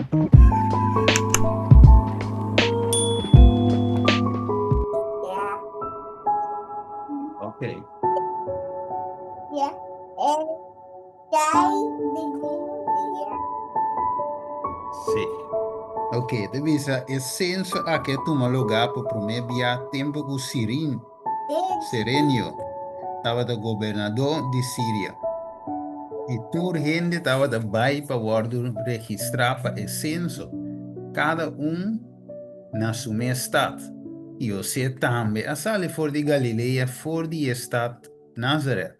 Ok. Sí. Ok, ta bisa e senso aki a tuma lugá pa promé bia tempu ku Sirin, Serenio, tabata gobernadó di Siria. I tur hende tabata bai pa wòrdu registrá pa e senso, kada un na su mes stat. I José tambe a sali for di Galilea for di e stat Nazaret,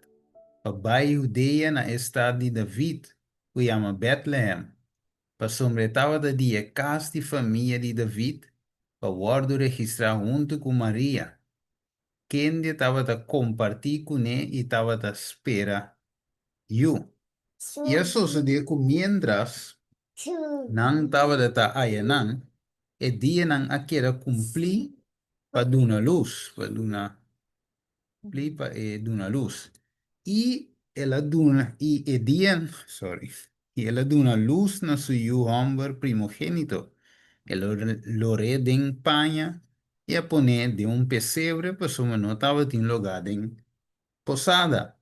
pa bai Hudea na e stat di David, ku yama Bètlehèm, pasobra e tabata di e kas di famia di David, pa wòrdu registrá huntu ku Maria, kende tabata kompartí kuné i tabata spera yu. I a sosodé ku miéntras nan tabata ta ayanan, e dianan a keda kumplí pa duna lus, pa duna Pli pa e duna lus. I el a duna, i e dia, sorry, i el a duna lus na su yu hòmber primogénito. El a lor'é den paña i a pon'é den un pesebre pasobra no tabatin lugá den posada.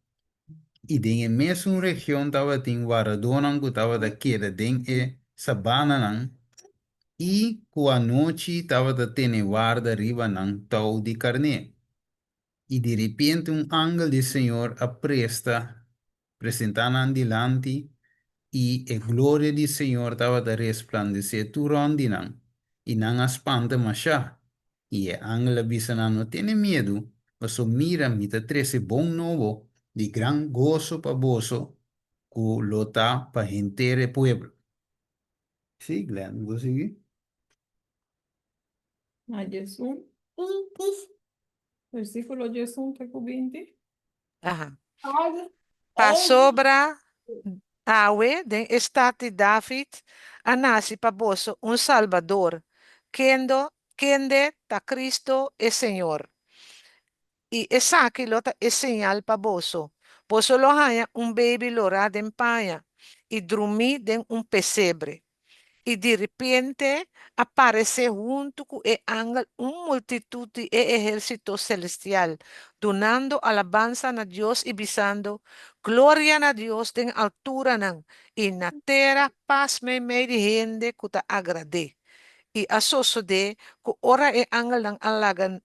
I den e mesun region tabatin wardadónan ku tabata keda den e sabananan i ku anochi tabata tene warda riba nan tou di karné. I di ripiente un angel di Señor a presta, presentá nan dilanti, i e gloria di Señor tabata resplandesé tur rònt di nan, i nan a spanta mashá. I e angel a bisa nan, No tene miedu, paso mira, mi ta trese bon nobo di gran goso pa boso, ku lo ta pa henter e pueblo. Sí, Glenn, bo sigui? Na 11. Versíkulo 11 te ku 20. Aha. Pasobra awe den e stat di David a nasi pa boso un Salbador, kendo, kende ta Cristo e Señor. I esaki lo ta e señal pa boso, boso lo haña un beibi lorá den paña i drumí den un pesebre. I diripiente a paresé huntu ku e angel un multitut di e ehérsito selestial, dunando alabansa na Dios i bisando, Gloria na Dios den alturanan, i na tera pas meimei di hende ku ta agrad'é. I a sosodé ku ora e angelnan a laga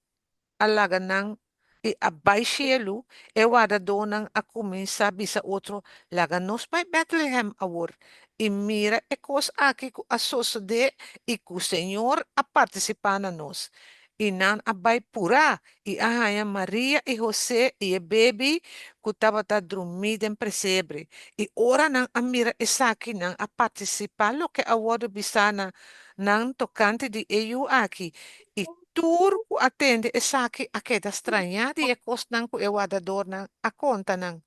a laga nan i a bai shelu, e wardadónan a kuminsá bisa otro, Laga nos bai Bètlehèm awor i mira e kos aki ku a sosodé i ku Señor a partisipá na nos. I nan a bai purá i a haña Maria i Hosé i e bebi ku tabata drumí den presebre. I ora nan a mira esaki, nan a partisipá loke a wòrdu bisá na nan tokante di e yu aki. I Tur ku a tende esaki a keda strañá di e kosnan ku e wardadornan a konta nan.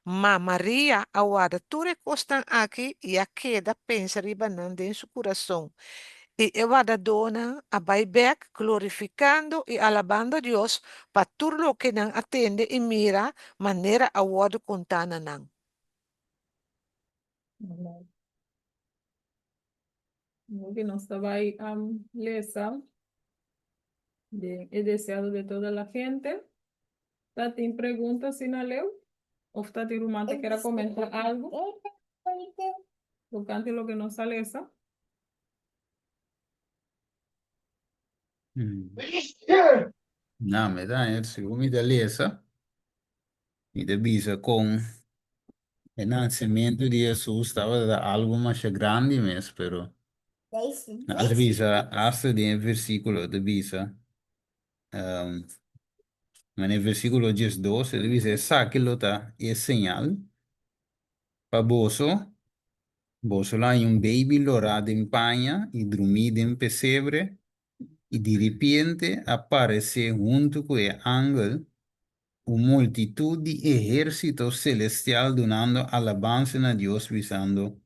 Ma Maria a warda tur e kosnan aki i a keda pensa riba nan den su kurason. I e wardadónan a bai bèk glorifikando i alabando Dios pa tur loke nan a tende i mira manera a wòrdu kontá na nan. Hopi nos ta bai lesa den E deseado de toda la gente. Ta tin pregunta asina leu? Of ta tin ruman ta kere comenta algo tocante loke nos a lesa? Na, mi ta, segun mi ta lesa, Mi ta bisa kon e nansementu di Hesus tabata algu masha grandi mes, pero nan ta bisa asta den e versíkulo ta bisa, na e versíkulo 12 e ta bisa esaki lo ta e señal pa boso, boso lo haña un beibi lorá den paña i drumí den pesebre, i diripiente a paresé huntu ku e angel Un multitut di ehérsito selestial dunando alabansa na Dios, bisando,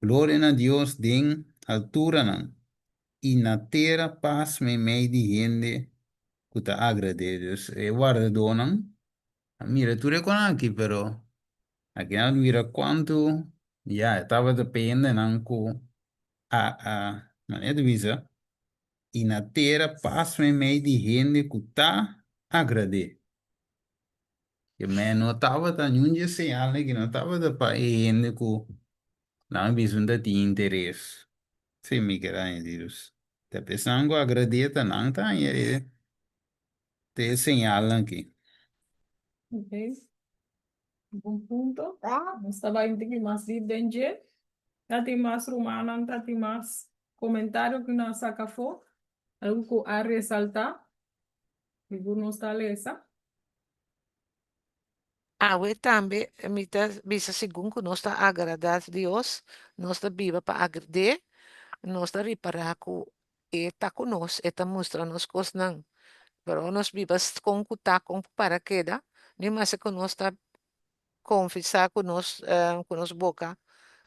Gloria na Dios den alturanan, i na tera pas meimei di hende ku ta agrad'é. Dus e wardadónan a mira tur e konan aki, pero aki nan a mira kuantu ya e tabata pa e hendenan ku. a a manera ta bisa i na tera pas meimei di hende ku ta agrad'é. Ke men no tabata niun dje señalnan ki no tabata pa e hende ku nan a bisa un ta tin interes. Sí, mi ker aña di dus. Ta p'esnan ku agrad'é ta nan ta haña e te e señalnan aki. Ok. Bon punto. Nos ta bai un tiki mas diep den dje. Ta tin mas rumannan, ta tin mas komentario ku nan a saka afó, algu ku a resaltá. Sigur nos ta lesa. Awe tambe mi ta bisa segun ku nos ta agradá Dios, nos ta biba pa agrad'é, nos ta ripará ku e ta ku nos, e ta mustra nos kosnan. Pero ora nos biba kon ku ta, kon ku para keda, ni maske ku nos ta konfesá ku nos ku nos boka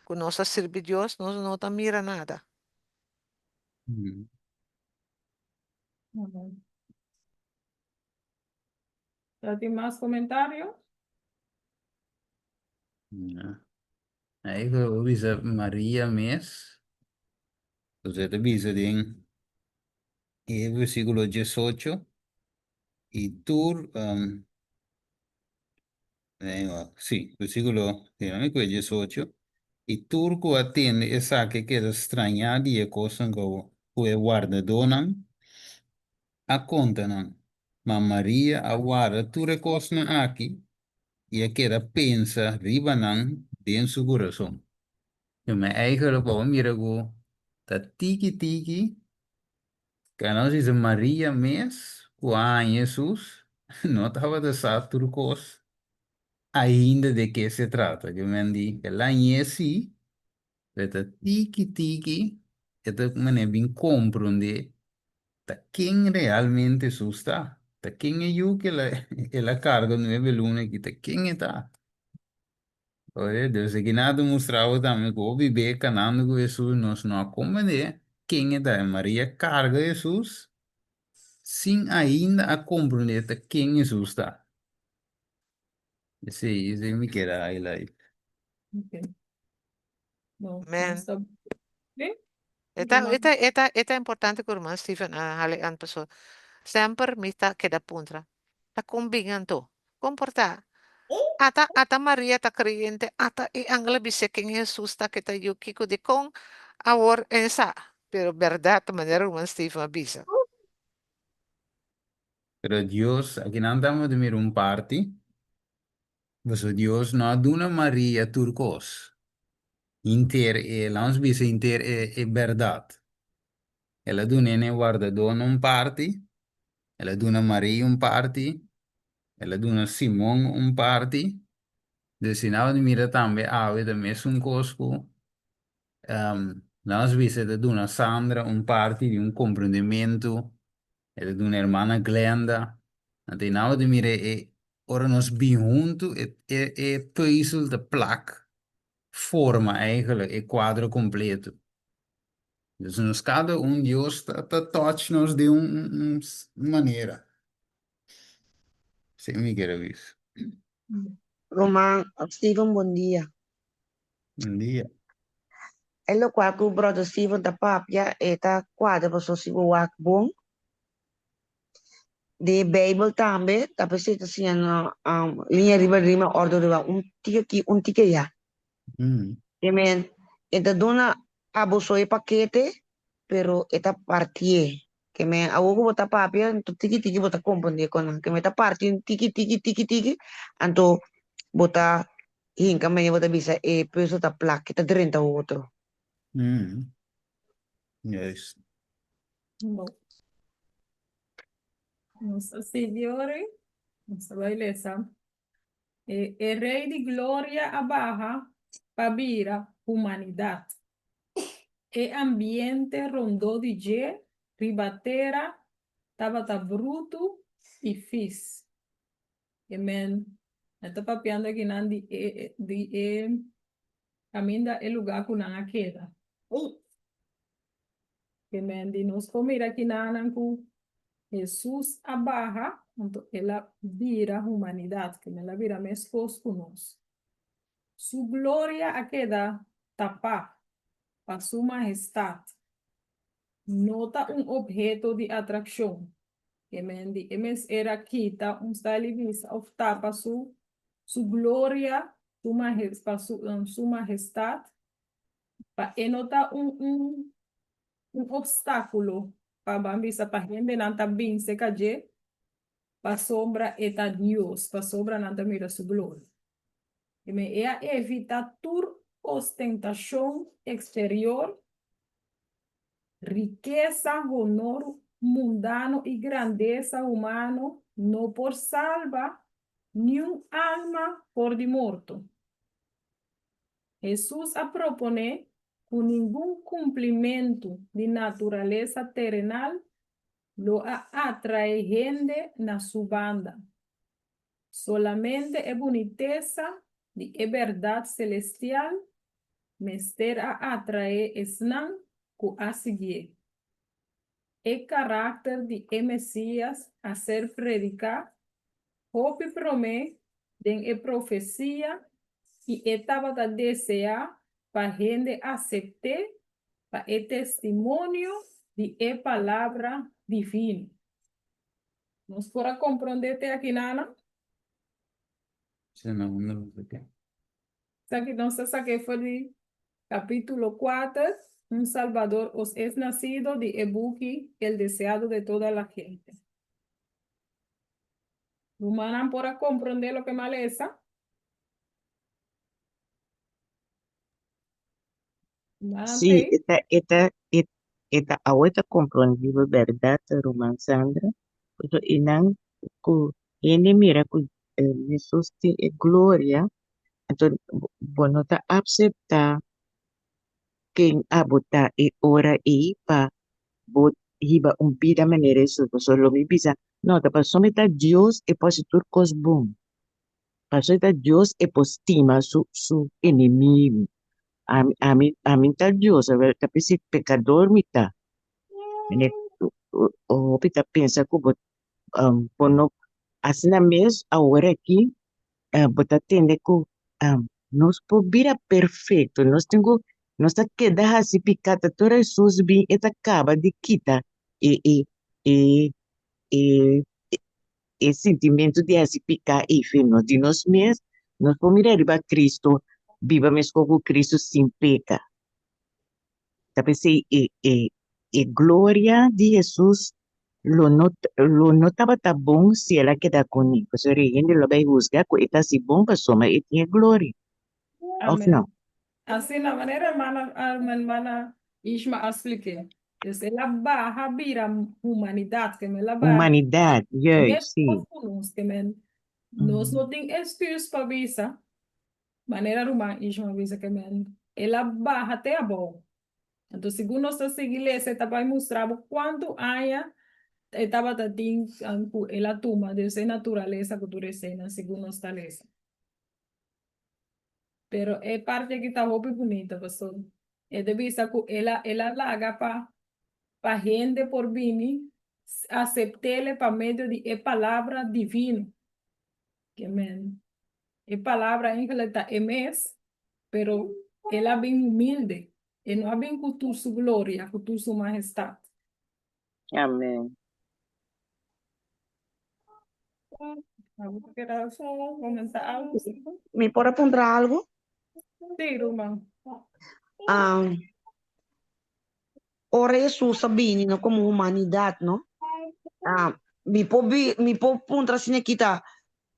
ku nos ta sirbi Dios, nos no ta mira nada. Ta tin mas comentario? Ja. Ahí ku bo bisa Maria mes. Entonces ta bisa den e versículo 18 y tur um, sí, versículo sí, ku 18 y tur ku a tende esaki a keda strañá di e kosnan ku ku e wardadónan a konta nan. Ma Maria a warda tur e kosnan aki i a keda pensa riba nan den su kurason. Yo mi eigenlijk por mira ku ta tiki tiki ku nos bisa Maria mes ku a haña Hesus no tabata sa tur kos ainda de ke se trata. Yo men di el a hañ'é sí, pero ta tiki tiki e ta manera bin komprondé Ta ken realmente Hesus ta? Ta ken e yu ku el a karga nuebe luna aki? Ta ken e ta? Oye, dus aki nan ta mustra bo tambe ku hopi be kanando ku Hesus nos no a komprendé ken e ta. Maria karga Hesus sin ainda a komprendé ta ken Hesus ta. Esei, esei mi kier a highlight. Okay. No, Amen. nos ta Sí? E ta, e ta, e ta, e ta importante ku ruman Steven a hali an paso semper mi ta keda puntra, ta kon bin anto? Kon por ta? Ata, ata Maria ta kreyente, ata e angel a bis'é ken Hesus ta, ke ta yu kiko, dikon awor e sa? Pero bèrdat manera ruman Steven a bisa. Pero Dios, akinan ta mester mira un parti, pasobra Dios no a duna Maria tur kos. Henter e, laat ons bisa henter e, e bèrdat. El a duna e wardadónan un parti, el a duna Maria un parti, el a duna Simon un parti. Dus si nan mira tambe awe ta mesun kos ku laat ons bisa e ta duna Sandra un parti di un komprendementu, e ta duna hermana Glenda. Anto nan ta mira e ora nos bin huntu e e pùzel ta plak forma eigenlijk e cuadro completo. Dus nos cada un Dios ta, ta touch nos di un, un, un manera. Sí, mi quiero bisa. Roman, Steven, bon dia. Bon dia. E lokual ku brother Steven ta papia e ta kuadra pasobra si bo wak bon Den e Bijbel tambe ta p'esei ta siña na liña riba riba ordo riba un tiki aki un tiki allá. Te men e ta duna abo so e pakete pero e ta partié. Ke men awor ku bo ta papia anto tiki tiki bo ta komprendé kon nan. Ke men ta parti un tiki tiki tiki tiki anto bo ta hinka manera bo ta bisa e pùzel ta plak e ta drenta otro. Juist. Bon. Nos a sigui ora ei. Nos ta bai lesa. E, e Rei di Gloria a baha pa bira humanidat. E ambiente rondó di dje riba tera tabata brutu i fis. Amen. E ta papiando akinan di e, di e kaminda e lugá ku nan a keda. Ke men di nos por mira kinanan ku Hesus a baha, anto el a bira humanidat, ke men a bira meskos ku nos. Su gloria a keda tapá. pa su mahestat no ta un obheto di atrakshon. Ke men di e mes era kita un style di bisa òf tapa su su gloria, su mahes pa su su mahestat, pa e no ta un un un obstákulo pa ban bisa pa hendenan ta bin serka dje pasobra e ta Dios, pasobra nan ta mira su gloria. Ke men e a evitá tur ostentashon eksterior Rikesa, honor mundano i grandesa humano no por salba niun alma for di morto. Hesus a proponé ku ningun kumplimentu di naturalesa terenal lo a atraé hende na su banda. Solamente e bunitesa di e bèrdat selestial mester a atraé esnan ku a siguié. E karakter di e Mesías a ser prediká hopi promé den e profesia i e tabata deseá pa hende asept'é pa e testimonio di e Palabra divino. Nos por a comprende te aki nana? Sí, no, no sé qué. Esaki nos ta saqué for di capítulo 4, Un Salvador os es nacido di e buki El deseado de toda la gente. Rumannan por a comprende loke m'a lesa? Sí, e ta, e ta, e, e ta awe ta komprondibel bèrdat, ruman Sandra, pasobra e nan ku hende mira ku Hesus tin e gloria, anto bo no ta apseptá ken abo ta e ora ei pa bo hiba un bida manera Hesus, pasobra lo mi bisa, no, ta pasobra mi ta Dios e por hasi tur kos bon. Pasobra ta Dios e por stima su su enemigu. Ami ami ami ta Dios, awel ta p'esei pekador mi ta. Mene hopi ta pensa ku bo bo no asina mes awor aki bo ta tende ku nos por bira perfekto, nos tin ku nos ta keda hasi piká ta tur Hesus bin e ta kaba di kita e e e e E sintimentu di hasi piká ei fe nos di nos mes, nos por mira riba Cristo, biba meskos ku Cristo sin peka. Ta p'esei e e e gloria di Hesus lo no lo no tabata bon si el a keda kuné, pasobra e hende lo a bai husga ku e ta hasi bon pasobra e tin e gloria, òf Amén. no? Asina, manera hermana, hermana Ishma a spliké. Dus el a baha bira humanidat, ke men el a baha Humanidat, juist, sí. meskos ku nos, ke men nos no tin excuse pa bisa, manera ruman Ishma a bisa, ke men el a baha te abou. Anto segun nos ta sigui lesa e ta bai mustra bo kuantu aña e tabata tin ku el a tuma dus e naturalesa ku tur eseinan segun nos ta lesa. Pero e parti aki ta hopi bunita pasobra e ta bisa ku el a el a laga pa pa hende por bini asept'ele pa medio di e palabra divino. Ke men e palabra eigenlijk ta e mes, pero el a bin humilde, e no a bin ku tur su gloria, ku tur su mahestat. Amen. Mi por a puntra algo? Sí, ruman. Um, ora Jesús a bini no como humanidad, no? Ah, mi por bi, mi por puntra si kita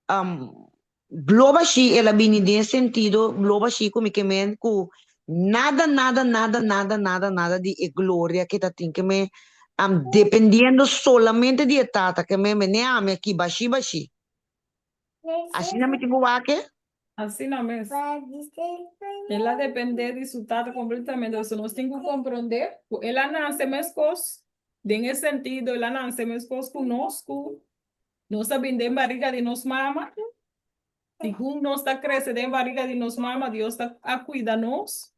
um, Blo bashí el a bini den e sentido blo bashí ku mi ke men ku nada nada nada nada nada nada di e gloria ke ta tin ke men dependiendo solamente di e Tata ke men mene ami aki bashí bashí. Asina mi tin ku wak e? Asina mes. El a depende di su Tata completamente. Pasobra nos tin ku komprondé ku el a nase meskos den e sentido el a nase meskos ku nos ku Nos a bin den bariga di nos mama. Segun nos ta krese den bariga di nos mama, Dios ta a kuida nos.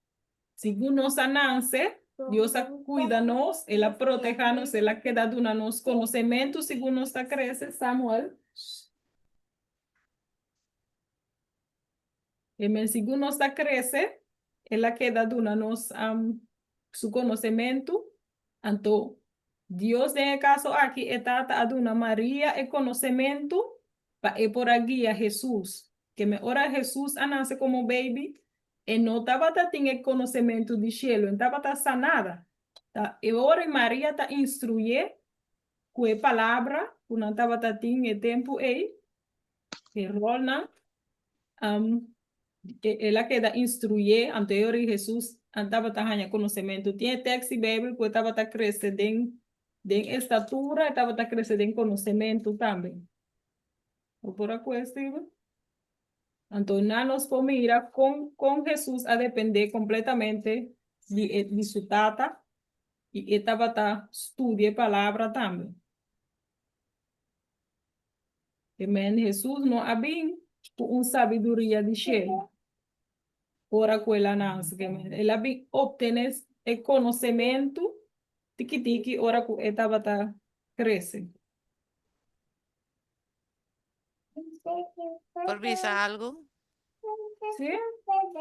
Segun nos a nanse, Dios a kuida nos, El a protehá nos, El a keda duna nos konosementu segun nos ta krese, Samuel. Amen. Segun nos ta krese, El a keda duna nos. Su konosementu. Anto Dios den e kaso aki e Tata a duna Maria e konosementu pa e por a guia Hesus. Keme ora Hesus a nase komo beibi, e no tabata tin e konosementu di shelu, e no tabata sa nada. Ta e ora ei Maria ta instruyé ku e palabra ku nan tabata tin e tempu ei, e rolnan, el a keda instruyé, anto e ora ei Hesus tabata haña konosementu. Tin e tèks di Beibel ku e tabata krese den den estatura, e tabata krese den konosementu tambe. Bo por a kue, Steven? Anto nan nos por mira kon kon Hesus a dependé kompletamente di e di su Tata i e tabata studia e Palabra tambe. Amen. Hesus no a bin ku un sabiduria di shelu ora ku el a nase. El a bin optené e konosementu tiki tiki ora ku e tabata krese. Por bisa algu? Sí.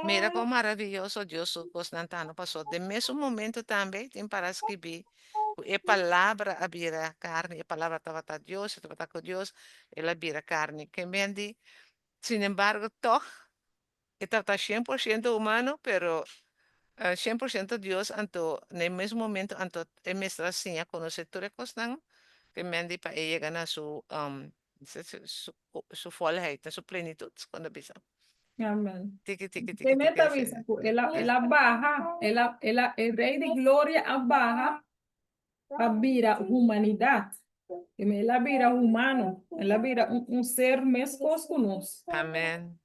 Mira kon maravioso Dios su kosnan ta, no? Paso den mesun momento tambe tin para skibí ku e Palabra a bira karni, e Palabra tabata Dios, e tabata ku Dios, el a bira karni. Ke men di, sin embargo, tòg e tabata 100% humano, pero 100% Dios, anto na e mes momento anto e mester a siña konosé tur e kosnan ke men di pa e yega na su su volheid, na su plenitud, kon ta bisa. Amen. Tiki, tiki, tiki, Primer tiki, ta asina. bisa ku el a, el a baha, el a, el a, e Rey di Gloria a baha pa bira humanidat. El a bira humano, el a bira un, un ser meskos ku nos. Amen.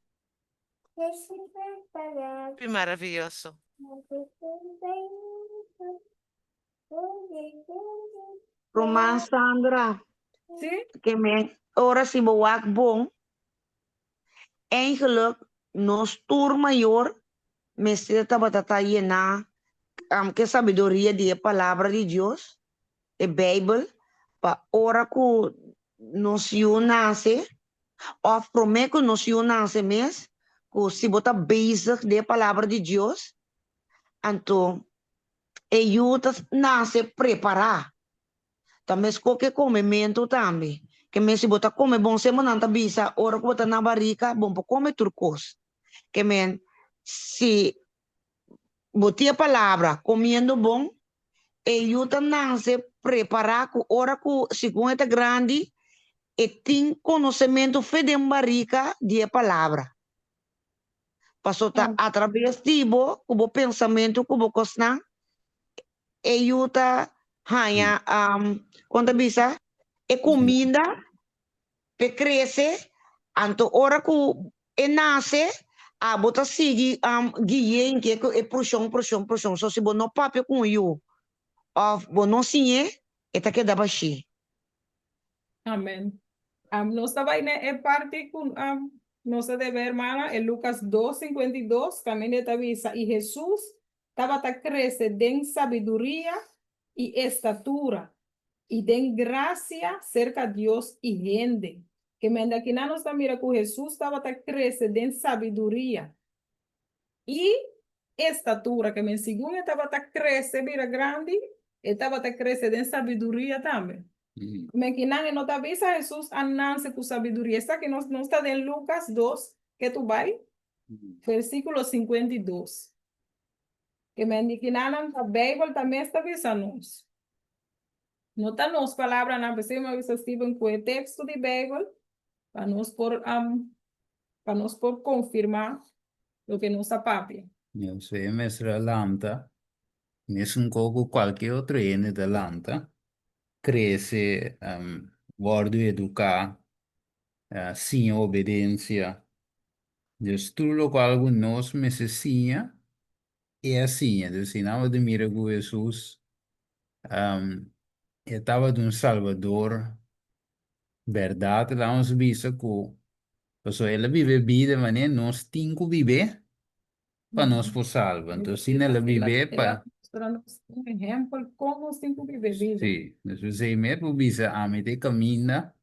Ki maravioso. Ruman Sandra, Sí? ke men ora si bo wak bon, eigenlijk nos tur mayor mester tabata ta yená ke sabiduria di e Palabra di Dios, e Bijbel, pa ora ku nos yu nase, òf promé ku nos yu nase mes, ku si bo ta bezig den e Palabra di Dios, anto e yu ta nase prepará. Ta meskos ku e komementu tambe. Ke men si bo ta kome bon semper nan ta bisa ora ku bo ta na barika bo por kome tur kos. Ke men si bo tin e palabra komiendo bon e yu ta nase prepará ku ora ku segun e ta grandi e tin konosementu fe den barika di e palabra. Paso ta atrabes di bo ku bo pensamentu ku bo kosnan e yu ta haña kon ta bisa e kuminda p'e krese anto ora ku e nase abo ta sigui gui'é inke ku e prushon prushon prushon so si bo no papia ku un yu òf bo no siñ'é e ta keda bashí. Amen. Nos ta bai na e parti ku nos a debe hermana, e Lucas dos, 52, kaminda e ta bisa, I Hesus tabata krese den sabiduria i estatura, i den grasia serka Dios i hende. Ke mende akinan nos ta mira ku Hesus tabata krese den sabiduria i estatura, ke men segun e tabata krese bira grandi, e tabata krese den sabiduria tambe. Men kinan e no ta bisa Hesus a nanse ku sabiduria. Esaki nos nos ta den Lukas dos, ke tu bai, versíkulo 52. Ke men di kinanan ta Beibel ta mes ta bisa nos. No ta nos palabranan, p'esei mi a bisa Steven ku e teksto di Beibel pa nos por pa nos por konfirmá loke nos a papia. Nos e mester a lanta, mesun ko ku kualke otro hende ta lanta, krese, wòrdu eduká, siña obedensia. Dus tur lokual ku nos mester siña, e a siña. Dus si nan bo ta mira ku Hesus e tabata un Salbador Bèrdat laga nos bisa ku pasobra el a biba e bida manera nos tin ku bib'é pa nos por salba. Entonces asina el a bib'é El pa. a mustra nos un ehèmpel kon nos tin ku biba e bida. Sí, despues ei mes por bisa ami ta e kaminda,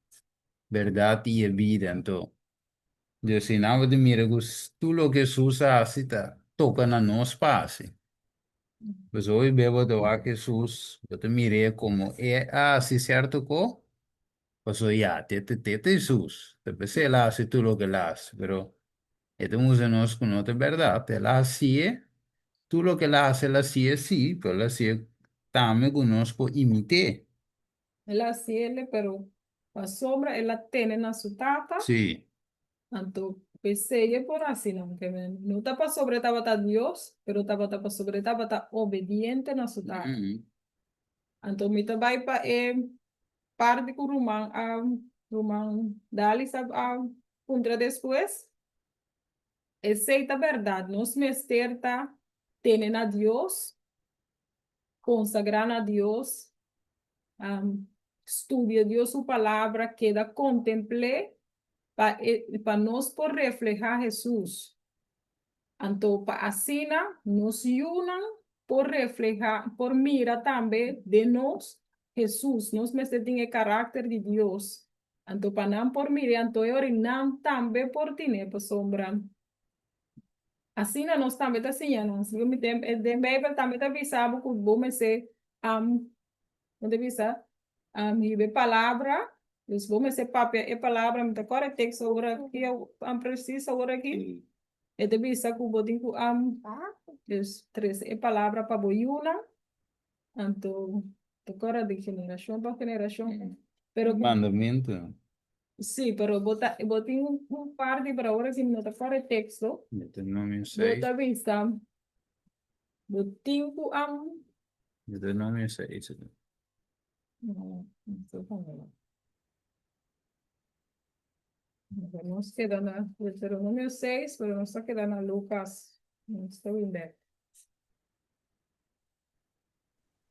bèrdat i e bida. Anto Dios asina bo ta mira ku tur loke Hesus a hasi ta toka na nos pa hasi. Pues hoy bebo te wak Hesus, bo ta mir'é komo e a hasi sierto ko, pasobra ya, te te te ta Hesus, ta p'esei el a hasi tur loke el a hasi, pero e ta mustra nos ku no ta bèrdat, el a hasié, tur loke el a hasi el a hasié sí, pero el a hasié tambe ku nos por imit'é. El a hasié, pero pasobra el a tene na su Tata. Sí. Anto p'esei e por hasi nan, ke men no ta pasobra e tabata Dios, pero tabata pasobra e tabata obediente na su Tata. Anto mi ta bai pa e parti ku ruman a ruman Dalis a a puntra despues. Esei ta bèrdat, nos mester ta tene na Dios, konsagrá na Dios, studia Dios su palabra, keda kontempl'é pa e pa nos por reflehá Hesus. Anto pa asina nos yunan por reflehá, por mira tambe den nos Hesus. Nos mester tin e karakter di Dios. Anto pa nan por mir'é, anto e ora nan tambe por tin'é pasobra asina nos tambe ta siña nan. Segun mi den den Beibel tambe ta bisa bo ku bo mester Bo ta bisa, Hiba e palabra, dus bo mester papia e palabra, mi ta kòrda e teksto ora aki, presis awor aki. E ta bisa ku bo tin ku dus trese e palabra pa bo yunan, anto ta kòrda di generashon pa generashon. Pero Mandamentu. Sí, pero bo ta, bo tin un parti, pero awor aki mi no ta kòrda e teksto. Deuteronomio Bo seis. ta bisa, Bo tin ku Deuteronomio 6. No, no estoy con él. Nos keda na Deuteronomio 6, pero nos ta keda na Lucas. Nos ta bin bek.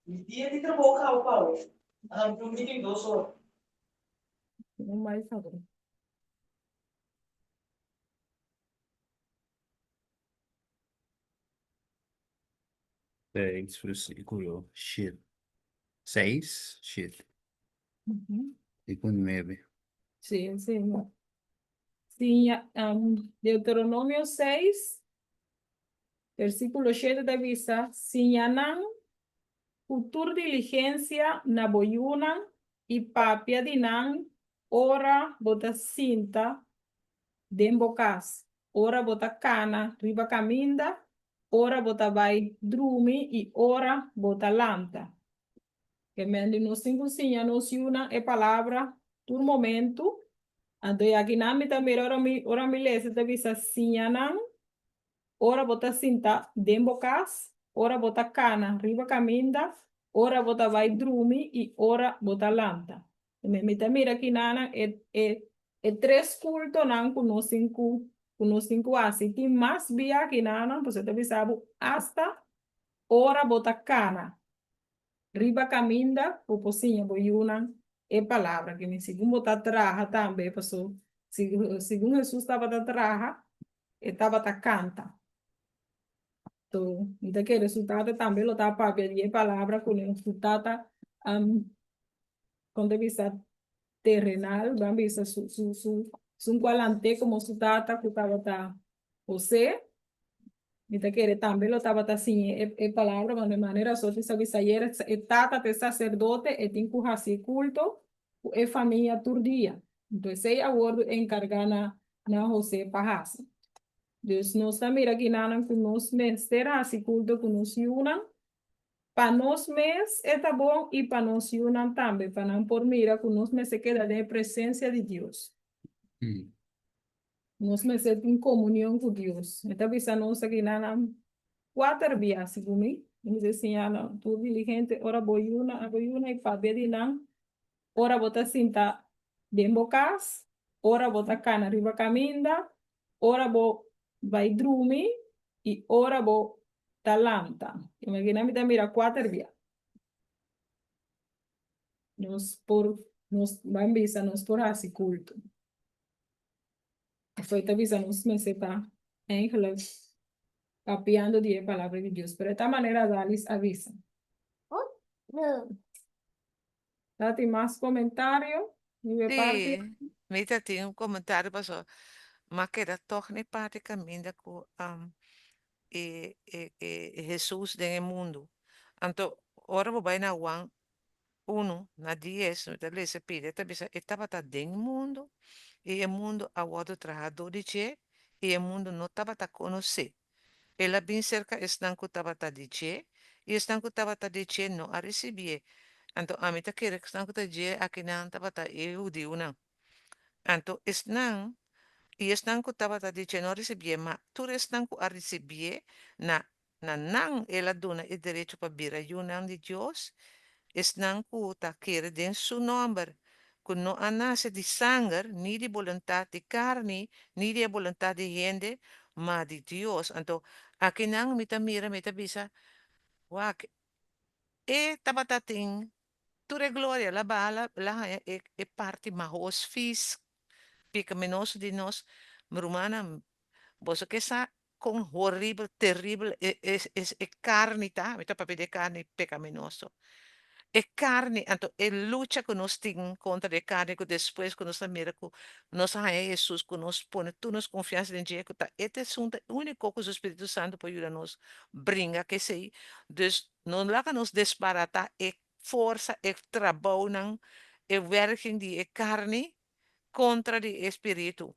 Mi dia di trabou kaba pa awe. Anto mi tin un meeting dos ora. No mai sabi. Seis versículo shit. Seis shit. I ku nuebe. Sí, sí. Sí, Deuteronomio 6, versículo 7 ta bisa, Siña nan ku tur diligensia na bo yunan i papia di nan ora bo ta sinta den bo kas, ora bo ta kana riba kaminda, ora bo ta bai drumi i ora bo ta lanta. Ke men di nos tin ku siña nos yunan e palabra tur momentu. Anto i akinan mi ta mira ora mi ora mi lesa ta bisa siña nan ora bo ta sinta den bo kas, ora bo ta kana riba kaminda, ora bo ta bai drumi i ora bo ta lanta. Mi ta mira kinanan e e e tres kultonan ku nos tin ku ku nos tin ku hasi. Tin mas bia kinanan, pasobra ta bisa bo asta ora bo ta kana riba kaminda bo por siña bo yunan e palabra ki mi segun bo ta traha tambe paso segun Hesus tabata traha e tabata kanta. To mi ta kere su tata tambe lo ta papia di e palabra ku su tata kon ta bisa terrenal, ban bisa su su su su kualante komo su tata ku tabata José, mi ta kere tambe lo tabata siña e e palabra, ma di manera so ta bisa ayer e tata ta e saserdote e tin ku hasi kulto ku e famia tur dia, enton esei a wordu enkargá na na José pa hasi. Dus nos ta mira kinanan ku nos mester hasi kulto ku nos yunan, Pa nos mes e ta bon i pa nos yunan tambe, pa nan por mira ku nos mester keda den e presensia di Dios. Nos mester tin komunion ku Dios. E ta bisa nos aki nan nan kuater bia, segun mi. Mi mester siña nan tur diligente ora bo yuna, abo yuna i papia di nan ora bo ta sinta den bo kas, ora bo ta kana riba kaminda, ora bo bai drumi i ora bo ta lanta. Imagina mi ta mira kuater bia. Nos por, nos ban bisa nos por hasi kulto. Pasobra ta bisa nos mester ta eigenlijk papiando di e palabra di Dios. Pero e ta manera Dalis a bisa. Ta tin mas komentario riba e parti? Sí, mi ta tin un komentario pasobra m'a keda tòg n'e parti kaminda ku. e e e Hesus den e mundu. Anto ora bo bai na Juan unu na dies, no ta lesa pidi, e ta bisa e tabata den mundu i e mundu a wòrdu traha dor di dje i e mundu no tabata konos'é. El a bin serka esnan ku tabata di dje i esnan ku tabata di dje no a risibié. Anto ami ta kere esnan ku ta dje akinan tabata e hudiunan. Anto esnan i esnan ku tabata di dje no a risibié, ma tur esnan ku a risibié, na na nan el a duna e derecho pa bira yunan di Dios, esnan ku ta kere den su nòmber, ku no a nase di sanger, ni di boluntat di karni, ni di e boluntat di hende, ma di Dios. Anto akinan mi ta mira, mi ta bisa, Wak, e tabata tin tur e gloria, el a baha, el a haña e parti mahos, fis, pecaminoso di nos. Mi rumannan, boso ke sa kon horibel, teribel e e e e karni ta, mi ta papia di e karni pekaminoso. E karni, anto e lucha ku nos tin kontra di e karni ku despues ku nos ta mira ku nos a haña Hesus, ku nos pone tur nos konfiansa den dje, ku ta e ta esun ta úniko ku su Spiritu Santu por yuda nos bringa ku esei. Dus no laga nos desbaratá e forsa, e trabounan, e wèrking di e karni kontra di e spiritu.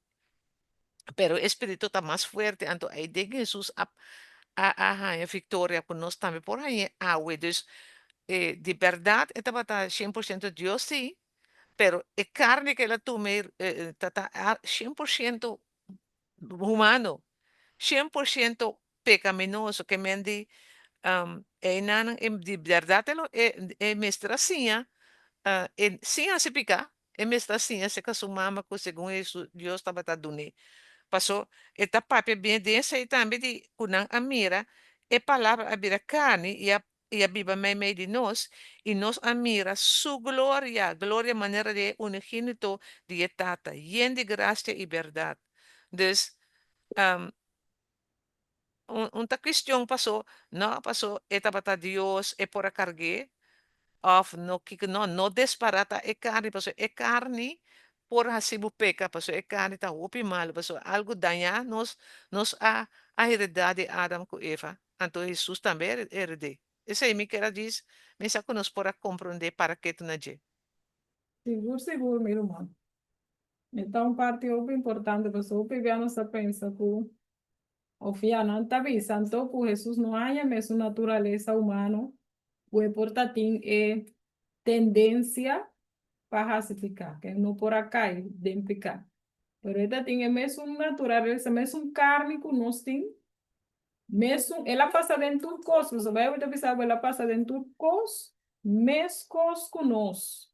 Pero e spiritu ta mas fuerte, anto ei den Hesus a a a haña viktoria ku nos tambe por hañ'é awe. Dus e di bèrdat e tabata 100% Dios sí, pero e karni ku el a tuma ei ta ta 100% humano, 100% pekaminoso, ke men di einan di bèrdat e lo e mester a siña e sin hasi piká. E mester a siña serka su mama ku segun Hesus Dios tabata dun'é. Paso e ta papia bien den esei tambe di ku nan a mira e Palabra a bira karni i a i a biba meimei di nos, i nos a mira su gloria, gloria manera di e uniginito di e Tata, yen di grasia i bèrdat. Dus, un ta cuestion paso no paso e tabata Dios e por a cargu'é of no kiko no no desbarata e carni paso e carni por haci bo peca paso e carni ta hopi malo paso algo daña nos nos a a hereda di Adam cu Eva anto Hesus tambe a hered'é esey mi kier a djis mi sa cu nos por a comprende para ketu na dje. Sigur sigur mi ruman. E ta un parti hopi importante pasobra hopi bia nos ta pensa ku òf ya nan ta bisa anto ku Hesus no haña mesun naturalesa humano ku e por ta tin e tendensia pa hasi piká, ku e no por a kai den piká. Pero e ta tin e mesun naturalesa, mesun karni ku nos tin, mesun, el a pasa den tur kos, pasobra Bijbel ta bisa ku el a pasa den tur kos meskos ku nos.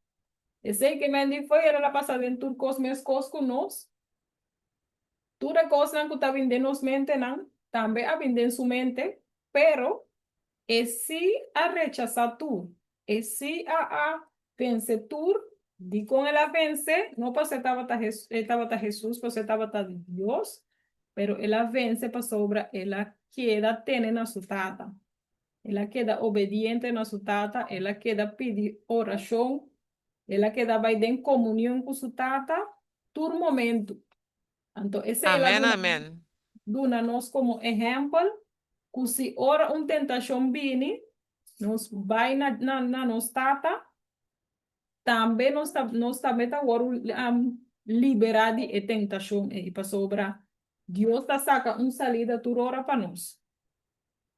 Esei ke men di foi el a pasa den tur kos meskos ku nos. Tur e kosnan ku ta bin den nos mentenan tambe a bin den su mente, pero e sí a rechasá tur, e sí a a vense tur. Dikon el a vense? No pasobra e tabata e tabata Hesus, pasobra e tabata Dios, pero el a vense pasobra el a keda tene na su Tata. El a keda obediente na su Tata, el a keda pidi orashon, el a keda bai den komunion ku su Tata tur momentu. Anto esei el a Amen, duna amen. duna nos komo ehèmpel ku si ora un tentashon bini, nos bai na na na nos Tata, tambe nos ta nos tambe ta wòrdu liberá di e tentashon ei, pasobra Dios ta saka un salida tur ora pa nos.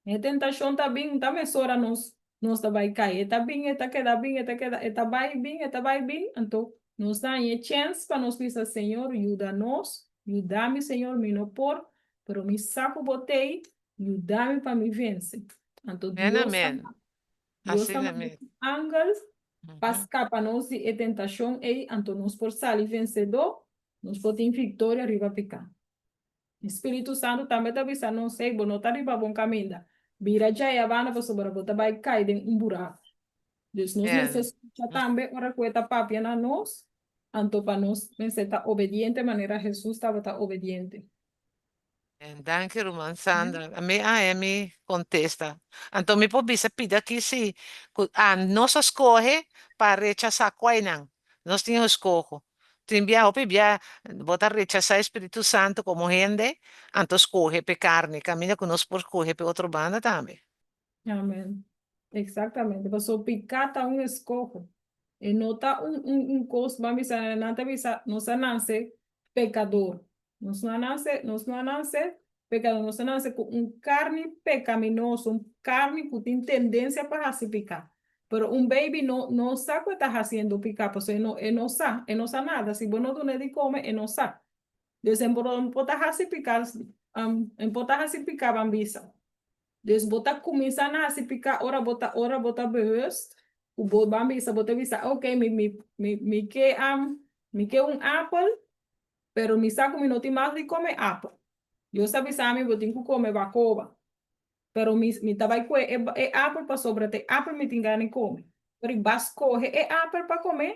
E tentashon ta bin, ta mesora nos nos ta bai kai. E ta bin, e ta keda bin, e ta keda, e ta bai bin, e ta bai bin. Anto nos ta haña e chèns pa nos bisa, Señor, yuda nos, yuda mi, Señor, mi no por, pero mi sa ku bo t'ei, yuda mi pa mi vense. Anto Amen, Dios ta amen. Dios ta Asina manda mes. su angel pa skapa nos di e tentashon ei, anto nos por sali vensedó, nos por tin viktoria riba piká. E Spiritu Santu tambe ta bisa nos, Hey, bo no ta riba bon kaminda. Bira djei abanda pasobra bo ta bai kai den un buraku. Dus nos mester skucha tambe ora ku e ta papia na nos, anto pa nos mester ta obediente manera Hesus tabata obediente. Danki ruman Sandra. Mi a haña mi kontesta. Anto mi por bisa pidi aki si ku a nos a skohe pa rechasá kuainan. Nos tin e skoho. Tin bia, hopi bia, bo ta rechasá e Spiritu Santu komo hende, anto skohe p'e karni, kaminda ku nos por skohe p'e otro banda tambe. Amen. Exactamente. Paso piká ta un eskoho. E no ta un, un, un kos, ban bisa, nan ta bisa, nos a nase pekador. Nos no a nase, nos no a nase pekador, nos a nase ku un karni pekaminoso, un karni ku tin tendensia pa hasi piká. Pero un baby no, no sa ku e ta hasiendo piká, pasobra e no, e no sa, e no sa nada. Si bo no dun'é di kome, e no sa. Dus e por ta hasi piká, e por ta hasi piká ban bisa. Dus bo ta kuminsá na hasi piká ora bo ta ora bo ta bewust ku bo ban bisa bo ta bisa ok mi mi mi mi ke mi ke un apel pero mi sa ku mi no tin mas di kome apel. Dios ta bisa mi bo tin ku kome bakoba pero mi mi ta bai kue e e apel pasobra ta e apel mi tin gana di kome. Pero i bas kohe e apel pa kome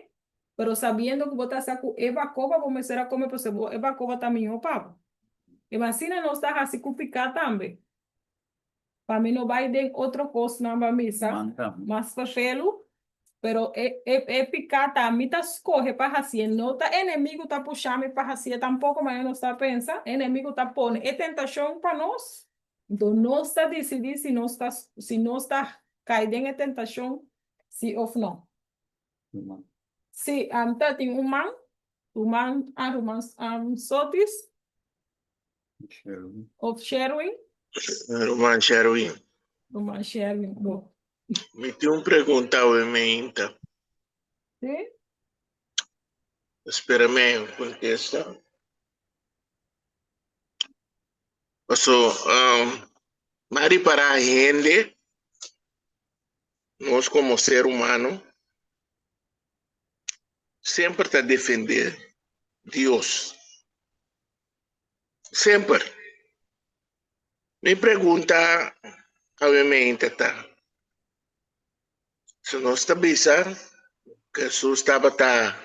pero sabiendo ku bo ta sa ku e bakoba bo mester a kome pasobra e bakoba ta mihó pa bo. E asina nos ta hasi ku piká tambe. Pa mi no bai den otro kosnan pa misa mas fashelu, pero e e e piká ta mi ta skohe pa hasié, no ta enemigu ta pusha mi pa hasié tampoko manera nos ta pensa, enemigu ta pone e tentashon pa nos, enton nos ta disidí si nos ta si nos ta kai den e tentashon si òf no. Si, ta tin un man, ruman a ruman Sotis. Of Sherwin. Ruman Sherwin. Ruman Sherwin, bo. Mi tin un pregunta awe meinta. Sí? Spera mi un kontesta. Paso, um, m'a ripará hende Nos komo ser humano semper ta defendé Dios. Semper. Mi pregunta awemente ta, si nos ta bisa ku Hesus tabata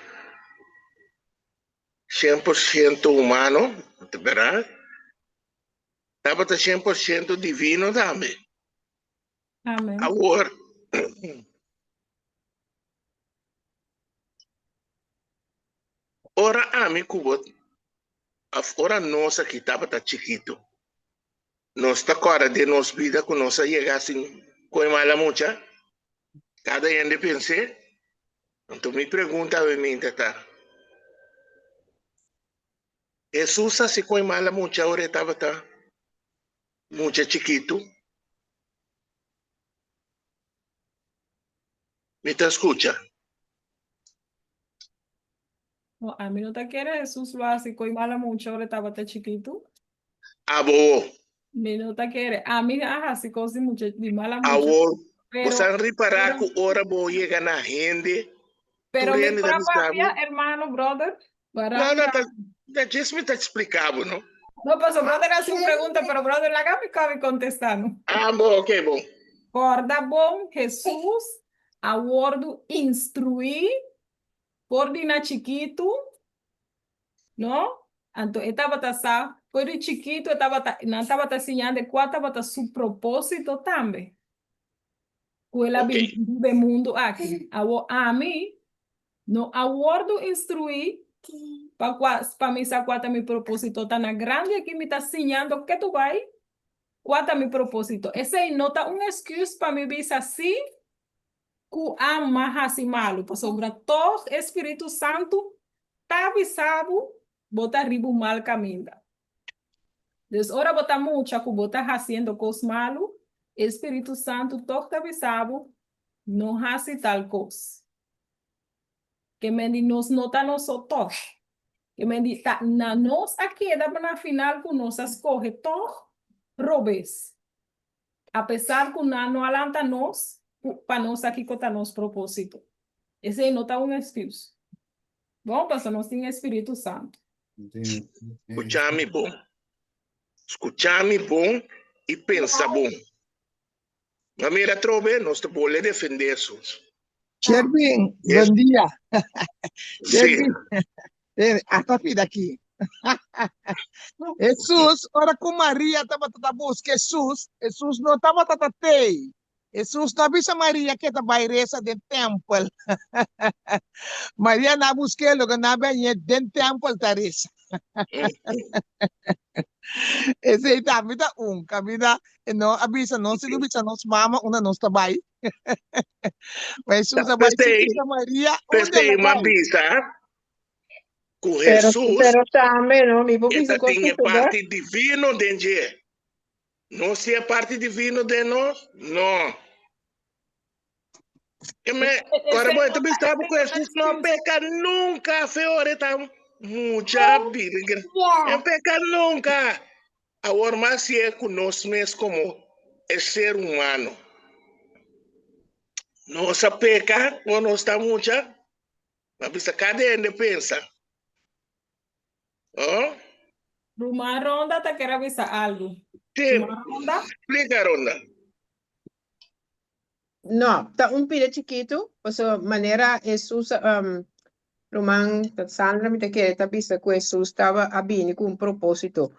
100% humano, ta bèrdat? Tabata 100% divino tambe. Amen. Awor, ora ami ku bo, of ora nos aki tabata chikitu, nos ta kòrda den nos bida ku nos a yega sin koe mala mucha? Kada hende pens'é. Anto mi pregunta awe ta, Hesus hasi koe mala mucha ora e tabata mucha chikitu? Mi ta skucha. No, ami no ta kere Hesus lo hasi koe mala mucha ora e tabata chikitu. Abo. Mi no ta kere. Ami a hasi kos di mucha, di mala mucha. Awor, bo Pero, sa ripará pero, ku ora bo yega na hende, pero tur mi hende por ta a bisa papia, bo. hermano, brother. No, no, ta, ta djis mi ta expliká bo, no? No, paso brother hasi un pregunta, pero brother laga mi kabi kontestá, no? Ah, bo, ok, bon. Kòrda bon, Hesus a wòrdu instruí for di na chikitu, no? Anto e tabata sa, for di chikitu e tabata, nan tabata siña de kua tabata su propósito tambe. Ku el a bin riba e mundu aki. Awor ami no a wòrdu instruí pa kua, pa mi sa kua ta mi propósito. Ta na grandi aki mi ta siñando ke tu bai kua ta mi propósito. Esei no ta un excuse pa mi bisa sí ku a m'a hasi malu, pasobra tòg e Spiritu Santu ta bisa bo bo ta riba un mal kaminda. Dus ora bo ta mucha ku bo ta hasiendo kos malu, e Spiritu Santu tòg ta bisa bo, No hasi tal kos. Ke men di nos no ta nos so tòg. Ke men di ta na nos a keda na final ku nos a skohe tòg robes. Apesar ku nan no a lanta nos ku pa nos sa kiko ta nos propósito. Esei no ta un excuse. Bon, pasobra nos tin e Spiritu Santu. Skucha mi bon. Skucha mi bon i pensa bon. Ma mira atrobe, nos ta bolbe defendé Hesus. Sherwin, bon dia. Sí. Sherwin, eh, hasta pida aki. Hesus, ora ku Maria tabata ta buska Hesus, Hesus no tabata ta tei. Hesus no a bisa Maria ku e ta bai resa den tèmpel. Maria no a busk'é, loke nan a bèñ'é den tèmpel ta resa. Esei tambe ta un kaminda e no a bisa nos, si no bisa nos mama unda nos ta bai. Ma Hesus a bai sin bisa Maria unda el P'esei a mi a bai. bisa ku Pero, Hesus pero tambe, no, mi por e bisa ta kos tin e ku parti divino den dje. Nos tin e parti divino den nos? No. E me, ora bo ta bisa bo ku Hesus no peka nunca, fe ora ta mucha bira. E peka nunca. Awor mas si e ku nos mes komo e ser humano. Nos a peka ora nos ta mucha? Ma bisa kada hende pensa. Oh? Ruman Ronda ta kere bisa algu. Sí, Ruman Ronda? splika Ronda. No, ta un pida chikitu, paso manera Hesus um, ruman Sandra mi ta kere ta bisa ku Hesus taba a bini ku un propósito,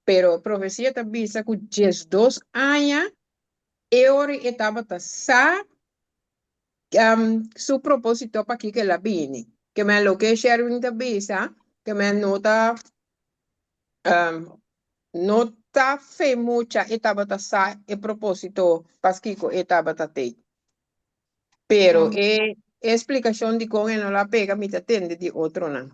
pero profesia ta bisa ku 12 aña e ora e tabata sa um, su propósito pakiko el a bini. Ke men loke Sherwin ta bisa, ke men no ta um, no ta fe mucha e tabata sa e propósito paskiko e tabata tei. Pero e e eksplikashon di kon e no la pega mi ta tende di otronan.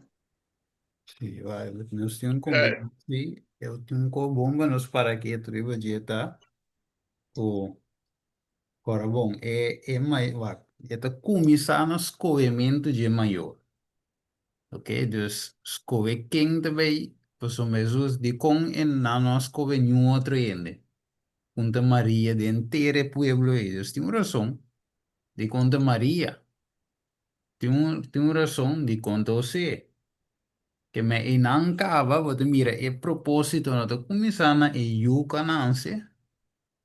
Sí, vai, nos tin un kombersashi, sí, eu tin un ko bon pa nos para ketu riba dje ta ku Ora bon, e e mai wak, e ta kuminsá na skohementu dje mayor. Ok, dus skohe ken ta bai, pasobra Hesus dikon e nan no a skohe niun otro hende? Un ta Maria den henter e pueblo ei. Dus tin un rason dikon ta Maria. Tin un tin un rason dikon ta Hosé. Ke me einan kaba bo ta mira e propósito no ta kuminsá na e yu ku a nanse,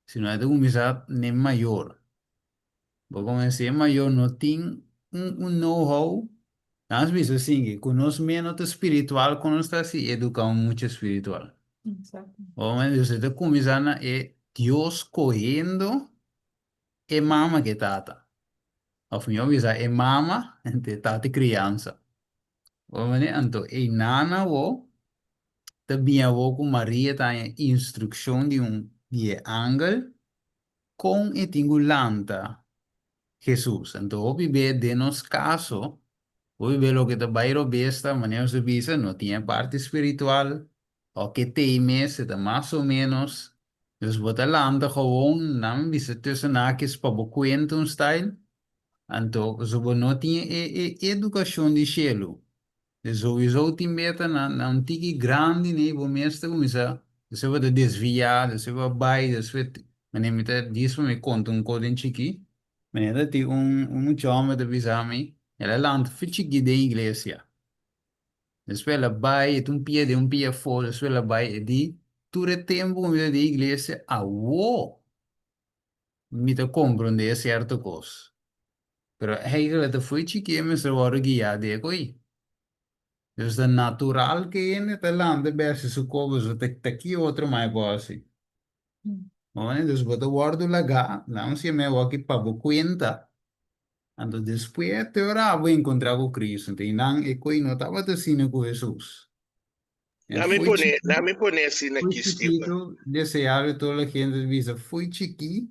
Si no e ta kuminsá n'e mayor. Bo konosé e mayor no tin un un know-how. Nan a bisa asin ku nos mes no ta spiritual kon nos ta hasi eduká un mucha spiritual. Exacto. Bo dus e ta kuminsá na e Dios kohendo e mama ku e tata. Òf mihó bisa e mama entre tata i kriansa. Bo manera anto e nana bo ta bin awor ku Maria ta haña instrukshon di un di e angel kon e tin ku lanta Hesus. Anto hopi be den nos kaso, hopi be loke ta bai robes ta manera nos a bisa no tin e parti spiritual o ke t'ei mes e ta mas o menos. Dus bo ta lanta gewoon nan bisa tussen haakjes pa bo kuenta un style. Anto pasobra bo no tin e e edukashon di shelu. De souiso tin meta na na un tiki grandi nei bo mes ta kuminsá despues bo ta desviá despues bo a bai despues manera mi ta djis pa mi konta un kos den chikí manera ta tin un un mucha hòmber ta bisa mi el a lanta fu chikí den iglesia despues el a bai e ta un pia den un pia afó despues el a bai e di tur e tempu ku mi ta den iglesia awo mi ta komprondé sierto kos. Pero eigenlijk ta fo'i chikí e mester wòrdu guiá di e ko'i. Dus ta natural ku e hende ta lanta bèsti su koba so ta ta ki otro mai por hasi. Bo Dus bo ta wòrdu lagá, nan si mi a wòrdu pa bo kuenta, anto despues te ora bo enkontrá ku Cristo. Anto einan e ko'i no tabata asina ku Hesus. La mi pone, la mi pone asina Fo'i aki, Steven. chikitu, deseado tur la gente bisa, fo'i chikí,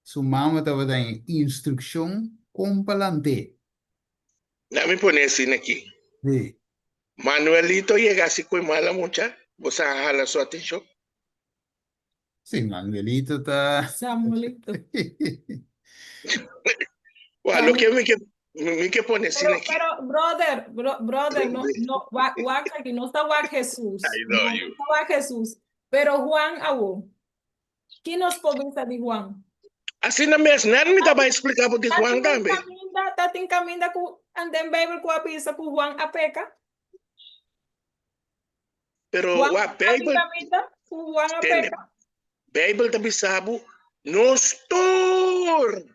su mama tabata haña instrukshon kon pa lant'é. La mi pone asina aki. Sí. Manuelito yega asi ku e mala mucha, bo sa hala su atenshon? Sí, Manuelito ta. Samuelito. Wa, loke mi ke, mi ke pone Pero, asina aki. pero, brother, bro, brother, no, no, wak, wak aki, no ta wak Jesús. I No, know no you. ta wak Jesús. Pero Juan awo. Ki nos por bisa di Juan? Asina mes, net mi ta bai explica bo di Ta Juan tin tambe. caminda, ta tin caminda ku anden Bijbel ku a bisa ku Juan a peka? Pero Juan wa a Bijbel, caminda ku Juan a tende, peka? Bijbel ta bisa bo, nos tur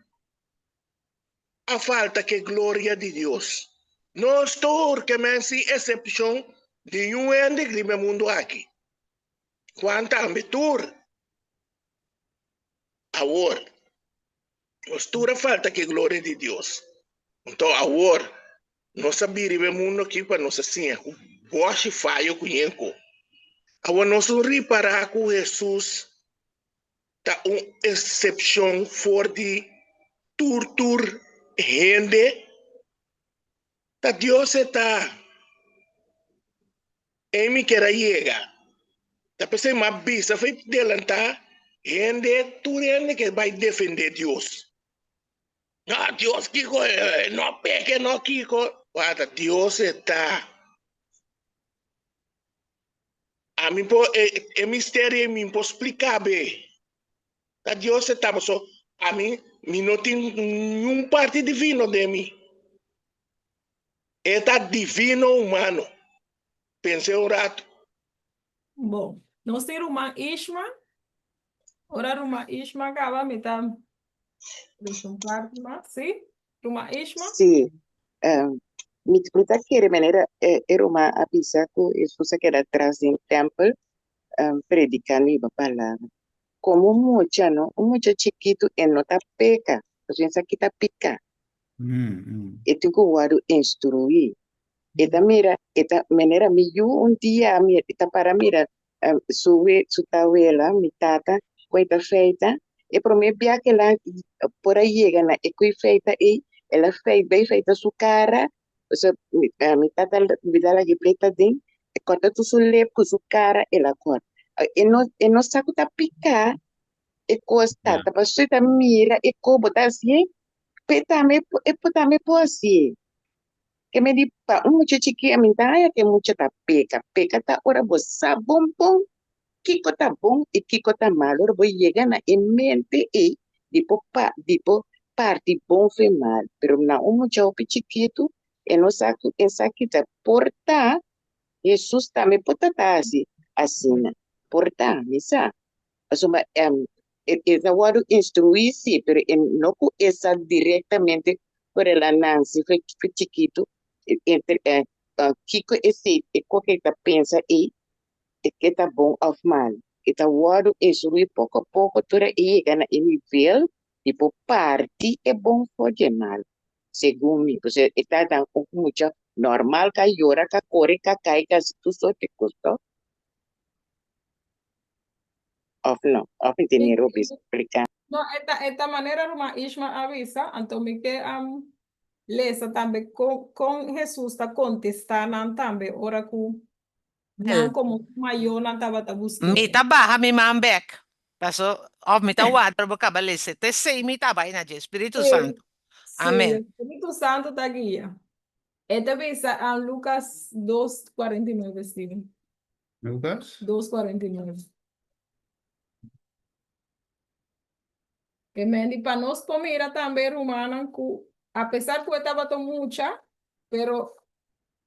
a falta ke gloria di Dios. Nos tur ke men sin excepcion di niun hende riba e mundo aki. Juan tambe tur. Awor. Nos tur a falta ku e gloria di Dios. Anto awor nos a bira riba e mundu aki pa nos a siña ku bòshi fayo ku yenko. Awor nos no ripará ku Hesus ta un eksepshon for di tur tur hende? Ta Dios e ta. Ei mi kier a yega. Ta p'esei mi a bisa for delantá hende, tur hende ke bai defendé Dios. No, Dios kiko, e no peka, e no kiko. Wata, Dios e ta. Ami por, e, e misterio ei mi por splika be. Ta Dios e ta, paso ami, mi no tin niun parti divino den mi. E ta divino humano. Pens'é un ratu. Bon, nos tin ruman Ishma. Ora ruman Ishma kaba mi ta lesa un parti mas. Sí, ruman Ishma? Sí. Um, mi, mi ta kere manera e, e ruman a bisa ku Hesus a keda tras den tèmpel um, predikando riba palabra. Komo un mucha, no? Un mucha chikitu e no ta peka, pasobra esaki ta piká. E tin ku wòrdu instruí. E ta mira, e ta manera mi yu un dia a mira, e ta para mira su su tawela, mi tata, ku e ta feita. E promé bia ku el a por a yega na e ku e feita ei, el a feit bai feita su kara, pasobra mi tata bida lag'é preta aden, e kòrta tur su lep ku su kara el a kòrta. E no e no sa ku ta piká e kos ta, ta pasobra e ta mira e ko bo ta hasié. P'e tambe e por tambe por hasié. Ke me di pa un mucha chikí a mi ta haña ke mucha ta peka. Peka ta ora bo sa bon bon kiko ta bon i kiko ta mal. Ora bo yega na e mente ei di por pa di por parti bon for e mal. Pero na un mucha hopi chikitu e no sa ku esaki ta por ta Hesus tambe por ta ta hasi asina. Por ta, mi sa. Pasobra e e ta wòrdu instruí sí, pero e no ku e sa direktamente por el a nanse for for chikitu entre kiko esei e kos ke e ta pensa ei e ke ta bon òf malu. E ta wòrdu instruí poko a poko ora e yega na e nivel di por parti e bon for di e malu, segun mi. Pasobra e ta dan un mucha normal ka yora, ka kore, ka kai, ka hasi tur sorti kos tòg. Of no, of mi tene robi splika. No, e ta, e ta manera ruman Ishma a bisa, anto mi ke um, lesa tambe kon, kon Hesus ta kontestá nan tambe ora ku nan komo mayornan tabata busk'é. Mi ta baha mi man bek, paso of mi ta warda bo kaba lesa, te esei mi ta bai na dje, Spiritu Sí, Santu. sí, Amen. Spiritu Santu ta guia. E ta bisa an Lukas dos kuarenta i nuebe, Steven. Lucas? 2:49. Ke men di pa nos por mira tambe rumannan ku apesar ku e tabata mucha, pero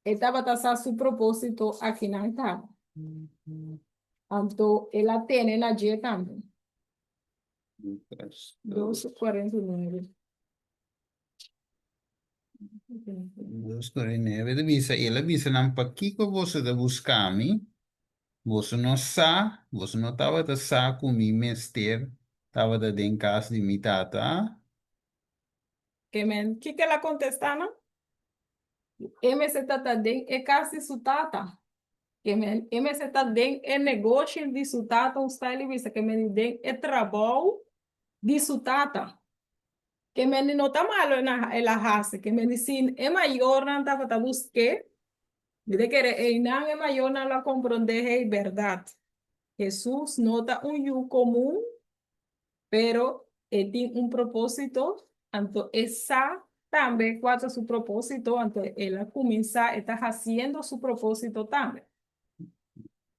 e tabata sa su propósito akinan kaba. Anto el a tene na dje tambe. Lucas 2:49. 2:49 ta bisa, El a bisa nan, Pakiko boso ta buska mi? Boso no sa, boso no tabata sa ku mi mester tabata den kas di mi tata? Ke men, kiko el a kontestá nan? E mester ta den e kas di su tata. Ke men, e mester ta den e negoshi di su tata, un style di bisa, ke men den e trabou di su tata. Ke mende no ta malo el a hasi, ke mende si e mayornan tabata busk'é, mi ta kere einan e mayornan lo a komprondé, hey, bèrdat, Hesus no ta un yu komun, pero e tin un propósito, anto e sa tambe kua ta su propósito, anto el a kuminsá, e ta hasiendo su propósito tambe.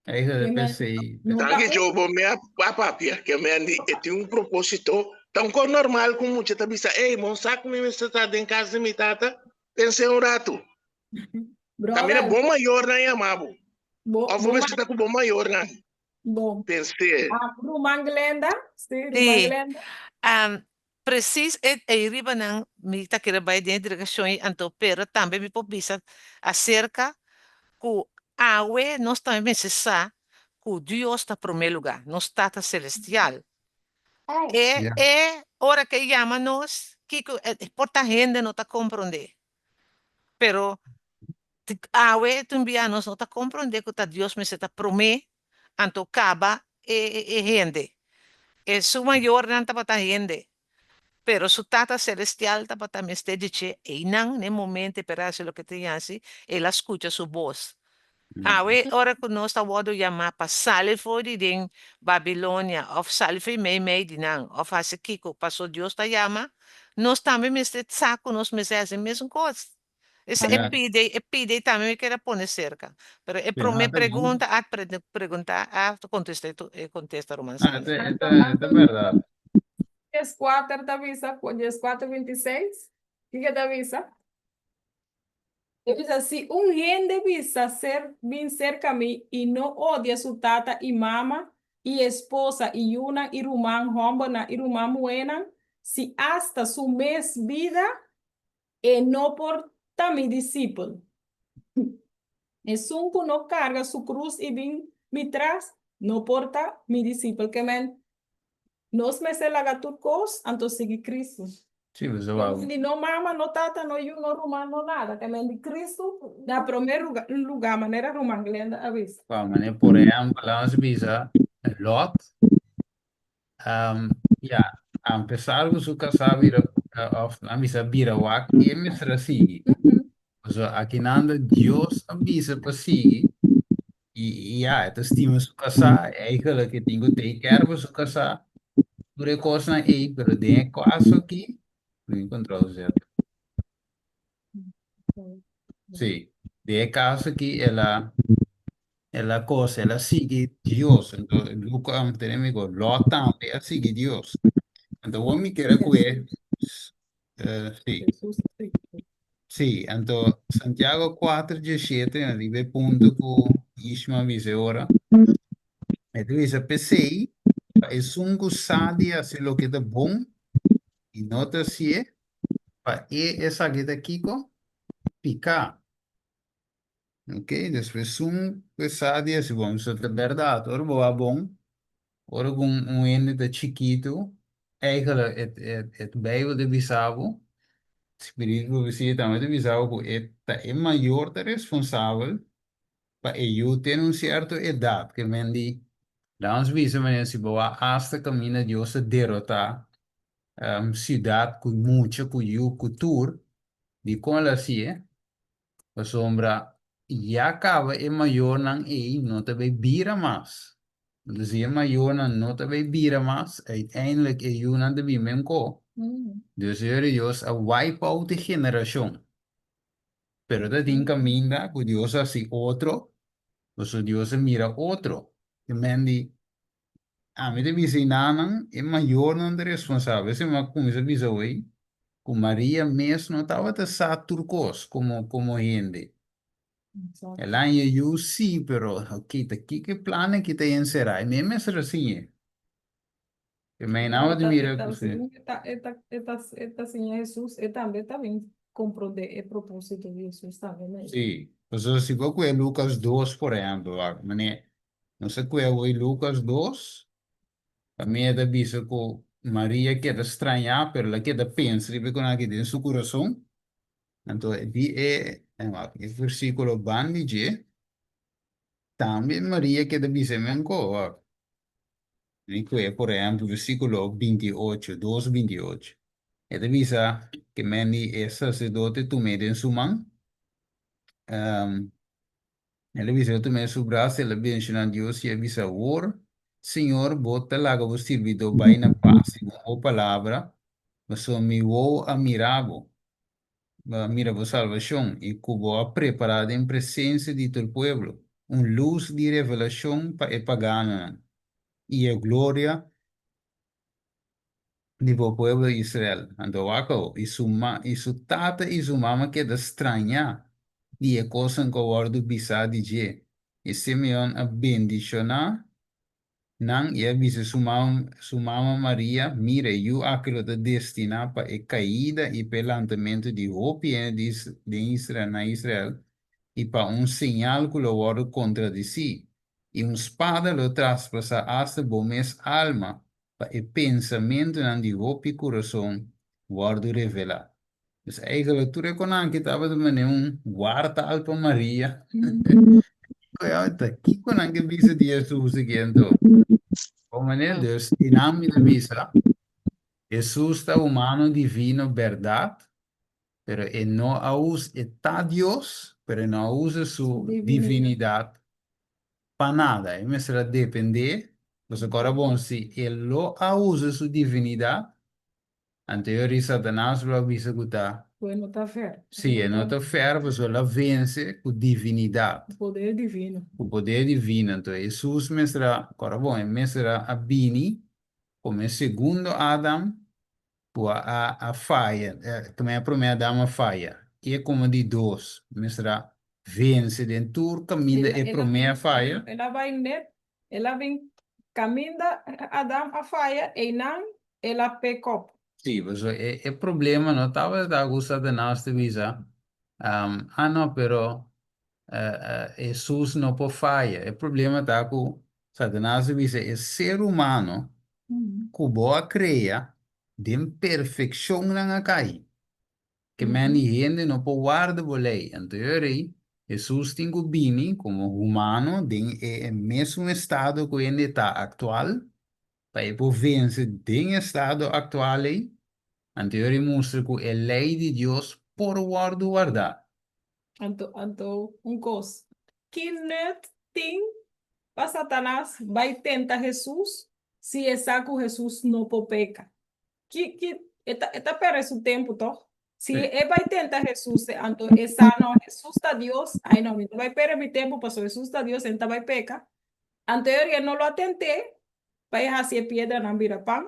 Eigenlijk p'esei. No ta Tanki un. Joe, bo me a papia ke me a di e tin un proposito. Ta un kos normal ku mucha ta bisa, ey, bo sa ku mi mester ta den kas di mi tata? Pens'é un ratu. Ta mira Brother, bo mayornan yama bo. bo, Òf bo bo mester ma, ta ku bo mayornan. bo. Pens'é. Ah, ruman Glenda, sí, ruman Sí. Glenda. Um, precies e ei riba nan mi ta kere bai den e direkshon ei anto pero tambe mi por bisa aserka ku awe nos tambe mester sa ku Dios ta promé lugá, nos Tata Selestial. E e ora ku e yama nos, kiko por ta hende no ta komprondé. Pero awe tin bia nos no ta komprondé ku ta Dios mester ta promé anto kaba e e hende. E su mayornan tabata hende, pero su Tata Selestial tabata mester di dje einan n'e momento e por hasi loke ta hasi, el a skucha su bos. Awe ora ku nos ta wòrdu yamá pa sali for di den Babilonia òf sali for di meimei di nan òf hasi kiko paso Dios ta yama, nos tambe mester sa ku nos mester hasi e mesun kos. Esei e pide, e pide tambe mi kere pone serka. Pero e promé pregunta a preguntá a kontest'é e kontesta Ruman Sandra. E ta bèrdat. Dieskuater ta bisa, dieskuater bintiseis, kiko ta bisa? E bisa, Si un hende bisa ser bin serka mi i no odia su tata i mama i esposa i yunan i ruman hòmbernan i ruman muhénan, si asta su mes bida, e no por ta mi disipel. Esun ku no karga su krus i bin mi tras, no por ta mi disipel. Ke men, Nos mester laga tur kos, anto sigui Kristu. Sí, bo sa wou. Di no mama, no tata, no yu, no ruman, no nada. Ke men di Kristu na promé lugá, manera ruman Glenda a bisa. Wou, manera por ehèmpel, laga nos bisa Lot, ya, a pesar ku su kasá bira, òf nan bisa bira wak, e mester a sigui. Pasobra akinan ta Dios a bisa pa sigui, I ya, e ta stima su kasá, eigenlijk e tin ku take care pa su kasá, tur e kosnan ei, pero den e kaso aki, mi control Z. Sí, den e kaso aki el a, el a kos, el a sigui Dios, anto Luka a tene mi ku Lot tambe a sigui Dios. Anto wou mi kere ku e, sí. Sí, anto Santiago 4, 17, riba e punto ku Ishma a bisa e ora, e ta bisa, P'esei, pa esun ku sa di hasi loke ta bon i no ta hasié, pa e esaki ta kiko? Piká. Ok, despues esun ku sa di hasi bon, so ta bèrdat, ora bo wak bon, ora ku un hende ta chikitu, eigenlijk e e Bijbel ta bisa bo, spiritu di profesia tambe ta bisa bo ku e ta e mayor ta responsabel pa e yu tene un sierto edat, ke men di, laga nos bisa manera si bo wak asta kaminda Dios ta derotá siudat ku mucha, ku yu, ku tur, dikon el a hasié? Pasobra ya kaba e mayornan ei no ta bay bira mas. Entonces si e mayornan no ta bay bira mas, uiteindelijk e yunan ta bin men ko. Dus Señor Dios a wipe out e generacion. Pero ta tin caminda cu Dios a haci otro, pasobra Dios a mira otro. Te men di, Ami ta bisa i nannan, e mayornan ta responsabel. Esei mi a kuminsá bisa hoy, ku Maria mes no tabata sa tur kos komo komo hende. El a haña yu sí, pero oké, ta kiko e plan aki ta enserá? E mes mester a siñ'é. E mei nan a mira ku si. E ta e ta e ta siña Hesus, e tambe ta bin komprondé e propósito di Hesus tambe, no? Sí, pasobra si bo kue Lukas dos, por ehèmpel, wak, manera Nos a kue awor Lucas dos, kaminda e ta bisa ku Maria keda strañá, pero el a keda pensa riba e kosnan aki den su kurason. Anto di e e versíkulo ban di dje, tambe Maria keda bisa e men kos. Wak, mi kue por ehèmpel versíkulo 28, dos 28. E ta bisa ke men di e saserdote tum'é den su man. El a bisa, El a tuma su bras, el a benshoná Dios i a bisa, Awor, Señor, bo ta laga bo sirbidó bai na pas segun bo palabra, pasobra mi wowo a mira bo, a mira bo salbashon, i ku bo a prepará den presensia di tur pueblo, un lus di revelashon pa e paganonan, i e gloria di bo pueblo Israel. Anto wak awor, i su ma, i su tata i su mama keda strañá di e kosnan ku a wòrdu bisá di dje. I Simeon a bendishoná nan i a bisa su mama, su mama Maria, Mira, e yu aki lo ta destiná pa e kaida i pa e lantamentu di hopi hende di den Israel, na Israel, i pa un señal ku lo wòrdu kontradisí, i un spada lo traspasá asta bo mes alma. pa e pensamentunan di hopi kurason wòrdu revelá. Dus eigenlijk tur e konan aki tabata manera un wartaal pa Maria. Ta kiko nan ke bisa di Hesus aki anto? Bo manera dus i nan mi ta bisa Hesus ta humano divino bèrdat, pero e no a usa e ta Dios, pero e no a usa su divinidat pa nada. E mester a dependé, pasobra kòrda bon si e lo a usa su divinidat, Anto e ori Satanas lo a bisa ku ta. Ku e no ta fèr. Sí, e no ta fèr pasobra el a vense ku divinidat. Ku poder divino. Ku poder divino. Anto Hesus mester a, kòrda bon, e mester a bini komo e segundo Adam ku a a faya, komo e promé Adam a faya. I e komo di dos mester a vense den tur kaminda e promé a faya. El a bai nèt El a bin kaminda Adam a faya, einan el a pick up. Sí, pasobra e e problema no tabata ku Satanas ta bisa, ah no, pero Hesus no por faya. E problema ta ku Satanas ta bisa e ser humano ku bo a krea den perfekshon nan a kai. Ke meni hende no por warda bo lei. Anto e ora ei, Hesus tin ku bini komo humano den e mesun estado ku hende ta aktual, pa e por vense den e estado aktual ei. Anto e ora ei mustra ku e lei di Dios por wòrdu wardá. Anto, anto un kos, ki nut tin pa Satanas bai tenta Hesus si e sa ku Hesus no por peka? Ki, ki, e ta, e ta perde su tempu, toch? Si Sí. e bai tenta Hesus, e anto e sa, no, Hesus ta Dios, ai no, mi no bai perde mi tempu, pasobra Hesus ta Dios, e no ta bai peka. Anto e ora e no lo a tent'é pa e hasi e piedranan bira pan,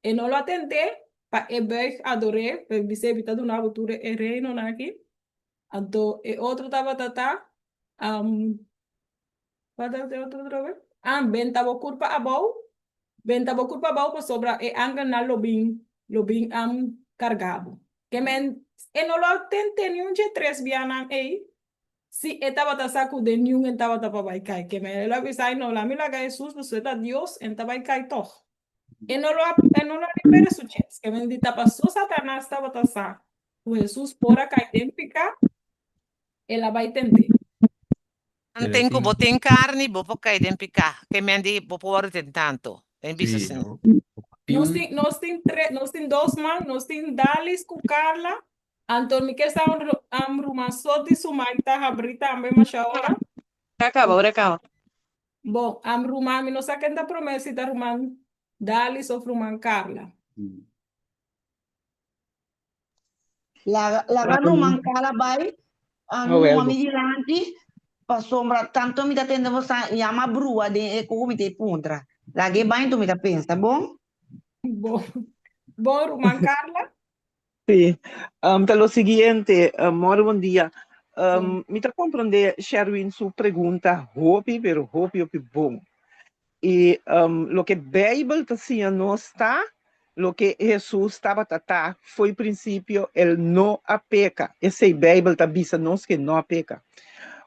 e no lo a tent'é pa e buig ador'é, pa e bis'é, mi ta duna bo tur e reinonan aki. Anto e otro tabata ta, um, Wat tabata e otro otra vez? Ah, benta bo kurpa abou, benta bo kurpa abou pasobra e angelnan lo bin, lo bin um karga bo. Ke men, e no lo a tent'é niun dje tres bianan ei, si e tabata sa ku den niun e tabata pa bai kai. Ke men, el a bisa, ai no, laga mi laga Hesus pasobra e ta Dios, e ta bai kai tòg. E no lo a, e no lo a ni perde su chèns. Ke men di ta pasó Satanas tabata sa ku Hesus por a kai den piká, el a bai tent'é. Pero Anten ku tin. bo tin karni, bo por kai den piká. Ke men di bo por wòrdu ten tantu. Den bisa Sí, asina. tin Nos un. tin, nos tin tre, nos tin dos man, nos tin Dalis ku Carla. Anto mi ke sa un, um, ruman Soti su mic ta habrí tambe masha ora. Ora kaba, ora kaba. Bon, um, ruman, mi no sa ken ta promé, si ta ruman Dalis of ruman Carla. Laga, laga ruman Carla bai, um, Oh, numa wel. mi dilanti, pasobra tanto mi ta tende bo sa yama brua den e ku mi ta e puntra. Laga e bai, enton mi ta pensa, bon? Bon, bon ruman Carla. Sí, um, ta lo siguiente, um, moro bon dia. Bon. Um, mi ta comprende Sherwin su pregunta hopi, pero hopi, hopi bon. I um, loke Bijbel ta siña nos ta, loke Hesus tabata ta fo'i principio, el no a peca. Esei Bijbel ta bisa nos ke no a peca.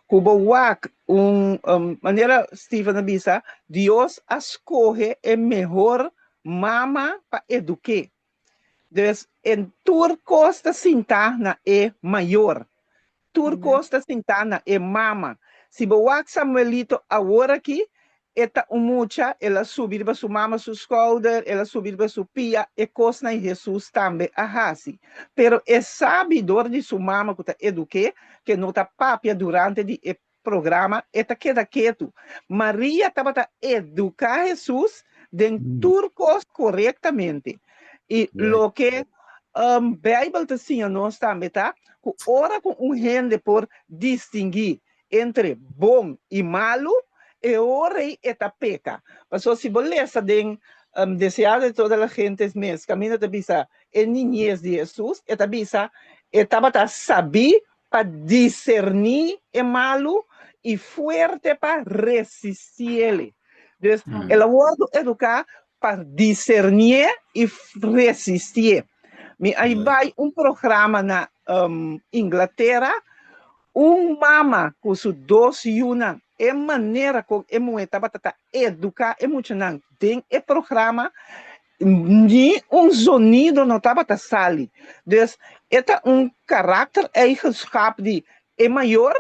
Ku bo wak un, um, manera Steven a bisa, Dios a scoge e mehor mama pa eduke. Dus en tur kos ta sintá na e mayor. Tur Amen. kos ta sintá na e mama. Si bo wak Samuelito awor aki, e ta un mucha, el a subi riba su mama su skouder, el a subi riba su pia, e kosnan Hesus tambe a hasi. Pero e sabi dor di su mama ku ta eduk'é, ke no ta papia durante di e programa, e ta keda ketu. Maria tabata eduká Hesus den tur kos korektamente. I loke Beibel ta siña nos tambe ta ku ora ku un hende por distinguí entre bon i malu, e ora ei e ta peka. Pasobra si bo lesa den Deseado de todas las gentes mes, kaminda ta bisa e niñes di Hesus, e ta bisa e tabata sabí pa diserní e malu i fuerte pa resistiele. Dus, el a wòrdu eduká pa disernié i resistié. Mi a bai un programa na Inglatera, un mama ku su dos yunan. E manera kon e muhé tabata ta eduká e muchanan den e programa, ni un zonido no tabata sali. Dus e ta un karaktereigenschap di e mayor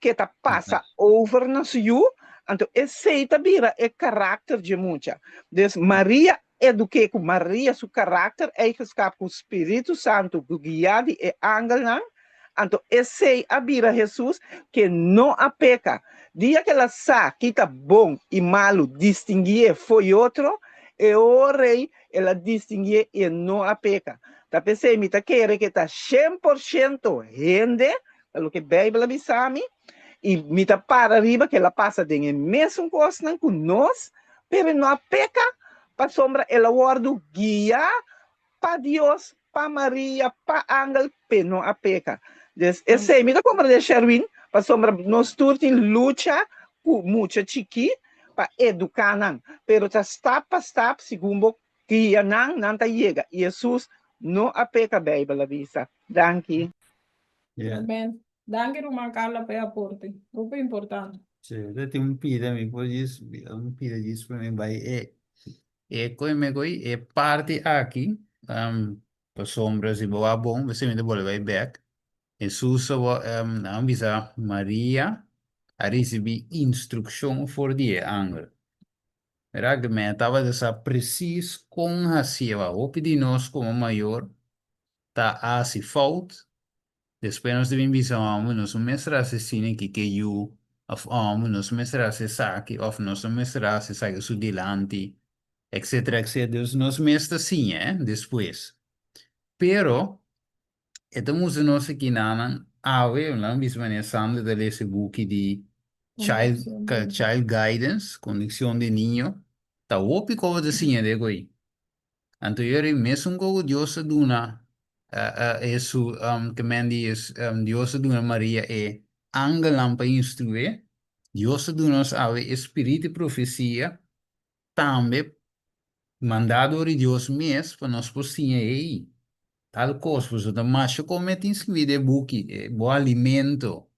ke ta pasa over na su yu, anto esei ta bira e karakter dje mucha. Dus Maria eduk'é ku Maria su karaktereigenschap ku Spiritu Santu ku guiá di e angelnan, anto esei a bira Hesus ke no a peka. Dia ku el a sa ki ta bon i malu distinguié fo'i otro, e ora ei el a distinguié i e no a peka. Ta p'esei mi ta kere ku e ta 100% hende, ta loke Beibel a bisa mi, i mi ta para riba ku el a pasa den e mesun kosnan ku nos, Pero e no a peka, pasobra el a wòrdu guiá pa Dios, pa Maria, pa angel, p'e no a peka. Dus esei mi ta komprendé Sherwin, pasobra nos tur tin lucha ku mucha chikí pa eduká nan, pero ta stap pa stap segun bo guia nan, nan ta yega. I Hesus no a peka, Beibel a bisa. Danki. Amen. Danki ruman Carla pa e aporte. Hopi importante. Sí, ta tin un pida mi por djis, un pida djis pa mi bai e e koi me koi e parti aki um, pasobra si bo wak bon p'esei mi ta bolbe bai bek. Hesus a um, nan bisa Maria a risibí instrukshon for di e angel. Mira ku mi tabata sa presis kon hasié. Hopi di nos komo mayor ta hasi fout. Despues nos ta bin bisa homber nos no mester hasi asina ki ke yu of homber nos no mester hasi esaki of nos no mester hasi esaki su dilanti etcetera etcetera dus nos mes ta siña eh despues pero e ta mustra nos aki nanan awe nan bisa manera Sandra ta lesa e buki di child child guidance conduccion de niño ta hopi cosa ta siña de koe. Anto yori mesun ku Dios a duna Hesu ke men di Dios a duna Maria e angelnan pa instrué, Dios a duna nos awe e spirit di profesia tambe mandá dor di Dios mes pa nos por siña ei tal kos. Pasobra ta masha kome tin skibí den e buki, bo alimento,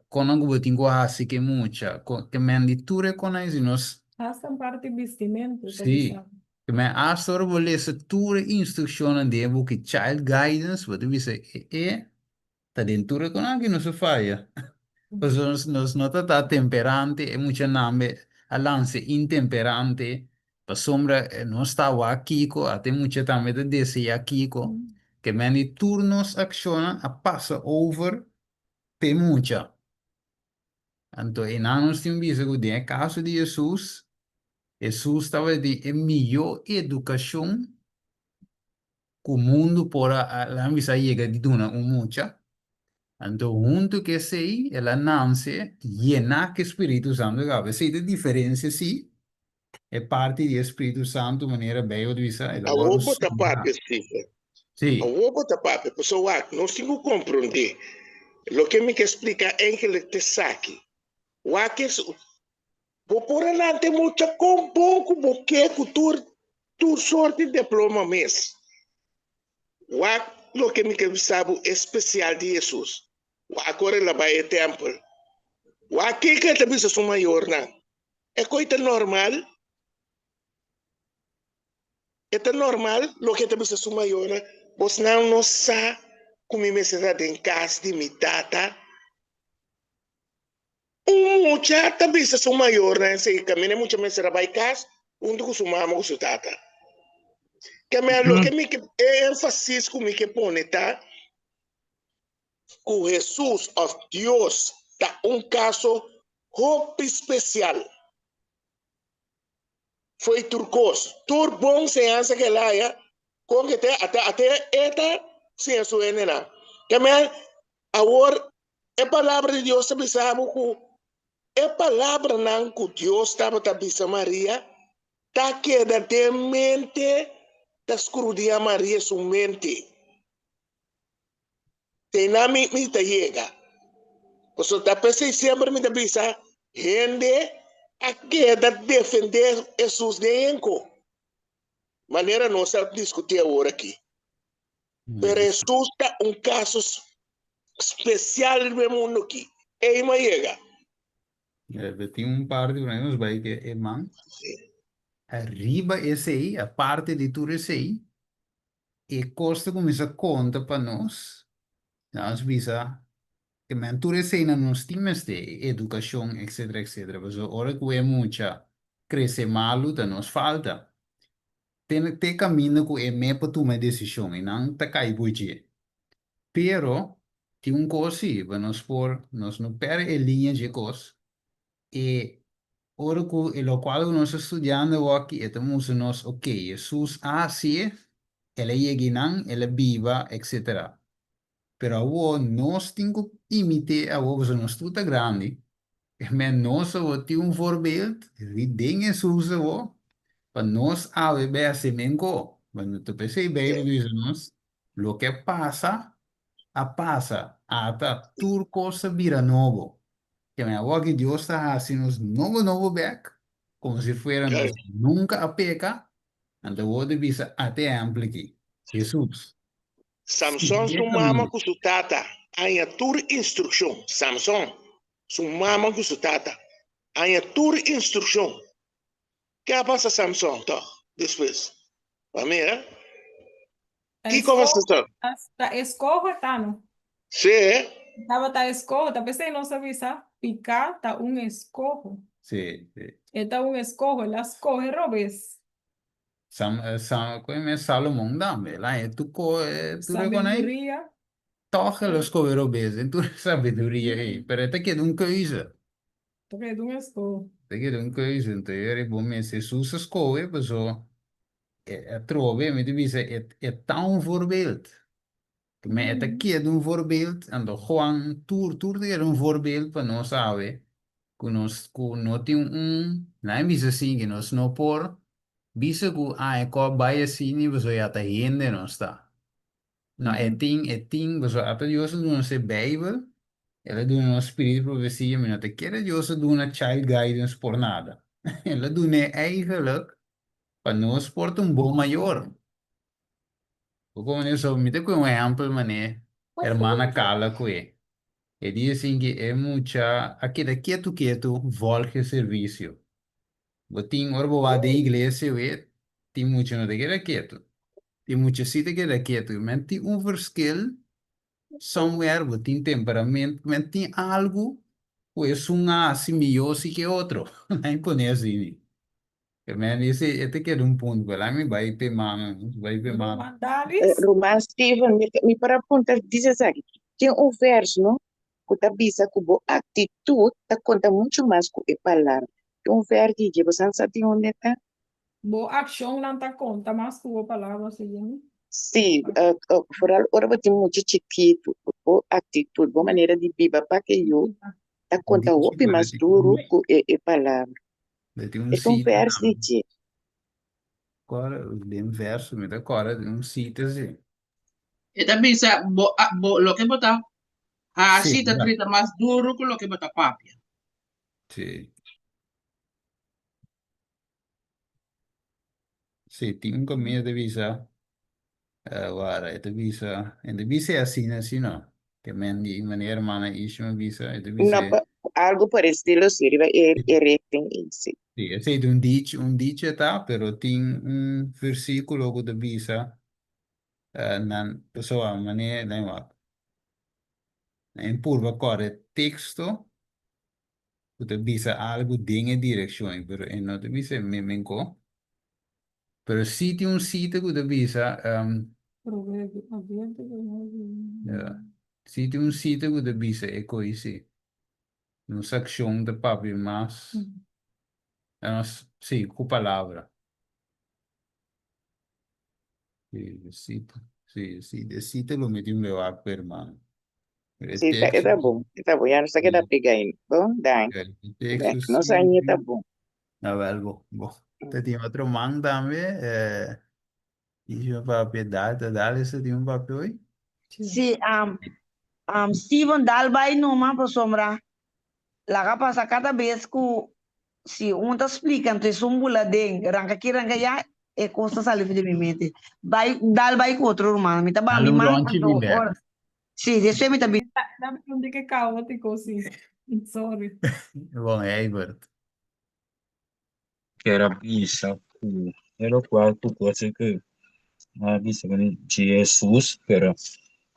Konan ku bo tin ku hasi ku e mucha, ke men di tur e konan si nos. Hasta un parti bistimentu ta Sí, bisa. ke men hasta ora bo lesa tur e instrukshonnan den e buki Child Guidance, bo ta bisa e e ta den tur e konan aki nos a faya. Pasobra nos nos no ta ta temperante, e muchanan be a lansa intemperante, pasobra nos ta wak kiko, ata e mucha tambe ta desea kiko, ke men di tur nos akshonnan a pasa over p'e mucha. Anto einan nos tin bisa ku den e kaso di Hesus, Hesus tabatin e mihó edukashon ku mundu por a laga bisa a yega di duna un mucha. Anto huntu ku esei el a nanse yená ku e Spiritu Santu kaba. Esei ta e diferensia si E parti di e Spiritu Santu manera Bijbel ta bisa, el a Awor wòrdu bo ta sumá. papia, Stephen. Sí. Awor bo ta papia, pasobra wak, nos tin ku komprondé. Loke mi ke splika eigenlijk ta esaki. Wak es, bo por a lanta e mucha kon bon ku bo ke ku tur tur sorti diploma mes. Wak loke mi ke bisa bo espesial di Hesus. Wak ora el a bai e tèmpel. Wak kiko el ta bisa su mayornan. E koi ta normal? E ta normal loke e ta bisa su mayornan? Bosnan no sa ku mi mester ta den kas di mi tata? Un mucha ta bisa su mayornan esei, kaminda e mucha mester a bai kas huntu ku su mama ku su tata. Keme loke mi ke, e énfasis ku mi ke pone ta ku Hesus òf Dios ta un kaso hopi spesial. Fo'i tur kos, tur bon señansa ku el haya, kon ke te ata ate e ta siña su hendenan. Kemey, awor e Palabra di Dios ta bisa bo ku e palabranan ku Dios tabata bisa Maria ta keda den mente, ta skrudiá Maria su mente. Te na mi mi ta yega. Pasobra ta p'esei semper mi ta bisa, hende a keda defendé Hesus den enko, manera nos a diskutí awor aki. Pero Hesus ta un kaso spesial riba e mundu aki. Ei mi a yega. Eh, tin un par di nos bai ke e man. Ariba esei, aparte di tur esei, e kos ta kuminsá konta pa nos. Nos bisa, ke men tur eseinan nos tin mester, e edukashon, etsetera, etsetera. Pasobra ora ku e mucha krese malu ta nos falta. Te te kaminda ku e me por tuma e desishon i nan ta kai por dje. Pero tin un kos si, pa nos por, nos no pèrdè e liña dje kos, e ora ku e lokual ku nos ta studiando awor-aki e ta mustra nos, ok, Hesus a hasié, el a yega einan, el a biba, etsetera. Pero awor nos tin ku imit'é awor pasobra nos tur ta grandi, men nos awor tin un voorbeeld den Hesus awor pa nos awe bai hasi men ko. Bueno, ta p'esei Beibel bisa nos, loke a pasa, a pasa, ata tur kos a bira nobo. Ke men awor ki Dios ta hasi nos nobo nobo bek, komo si fuera nos nunka a peka, anto awor ta bisa ata e ehèmpel aki, Hesus. Samson su mama ku su tata haña tur instrukshon. Samson su mama ku su tata haña tur instrukshon. Ke a pasa Samson tòg despues? Bo a mira? Kiko a pasa tòg? Ta eskoho ta no. Sí. Tabata eskoho, ta p'esei nos a bisa piká ta un eskoho. Sí, sí. E ta un eskoho, el a skohe robes. Sam, Sam, koe mes Salomon tambe, el haña tur ko, tur e konai, Sabiduria. tòg el a skohe robes den tur e sabiduria ei, pero e ta keda un keuze. Ta keda un eskoho. Ta keda un keuze, enton e ora bo mes Hesus a skohe, paso e atrobe, mi ta bisa, e, e ta un voorbeeld. Me e ta keda un voorbeeld, anto Juan, tur, tur ta keda un voorbeeld pa nos awe, ku nos, ku no tin un, nan bisa asin, ku nos no por bisa ku, ah, e kòp bai asina pasobra ya ta hende nos ta. No, e tin, e tin, pasobra ata Dios a duna nos e Bijbel, El a duna nos spiritu di profesia, mi no ta kere Dios a duna child guidance por nada. El a dun'é eigenlijk pa nos por ta un bon mayor. Bo komo so, mi ta kohe un ehèmpel manera hermana Carla kohe. E dia sin ke e mucha a keda ketu ketu vòlg e servisio. Bo tin ora bo wak den iglesia wet, tin mucha no ta keda ketu. Tin mucha si ta keda ketu. Men tin un verschil somewhere, bo tin temperament, men tin algu ku esun a hasi mihó si ke otro. Nan pone asina. E men dice, e te keda un punto, pero mi bai pe mano, bai pe mano. Ruman Dalis. Ruman Steven, mi, mi por a punta dice esaki. Tin un vers, no? Ku ta bisa ku bo aktitut ta konta muchu mas ku e palabra. Tin un vers di dje, bo san sa di unda e ta? Bo akshonnan ta konta mas ku bo palabra, segun. Sí, vooral ora bo tin mucha chikitu, bo aktitut, bo manera di biba pa ke yu ta konta hopi mas duru ku e e palabra. Bo tin un E ta un cita vers di tambe. dje. Kòrda, den verso mi ta kòrda den un cita si. E ta bisa bo a bo loke bo ta Sí, hasi ta ya. grita mas duru ku loke bo ta papia. Sí. Sí, tin un kaminda ta bisa, eh, wara, e ta bisa, e ta bisa e asina si no. Ke men di manera hermana Ishma bisa, e ta No, bisa pa, algo por estilo si riba e, e richting ei, si. Sí, esei ta un dicho, un dicho ta, pero tin un versículo ku ta bisa, eh, nan, pasobra manera, den wak, nan purba kòrda e teksto, ku ta bisa algu den e direkshon ei, pero e no ta bisa e memenko. Pero sí tin un sita ku ta bisa, Proverbio, aviente ku no ya, sí tin un sita ku ta bisa e koi sí. Nos akshon ta papia mas, nos, sí, ku palabra. Sí, e sita, sí, sí, e sita lo mi tin bewak, hermano. E Sí, ta, e teksto ta bon, e ta bon. Ya nos ta keda sí, pega ainda. Bon, danki. e teksto Danki. Nos sí. aña ta bon. Awel, bo, bo. Ta tin otro man tambe. Eh, y papia dal, ta dal ese tin un papia hoy. Sí, um, um, Steven dal bai numa pasobra laga pasa kada bes ku si un ta splika anto esun bula den ranka aki ranka allá e kos ta sali for di mi mente. Bai dal bai ku otro ruman. Mi ta Dal ba mi un man ronchi anto bin bek. ora sí despues mi ta bin. Dame un dique caótico, sí. Sorry. Bon, Heibert. Kier a bisa ku e lokual ku kos ku a bisa ku Jesus, pero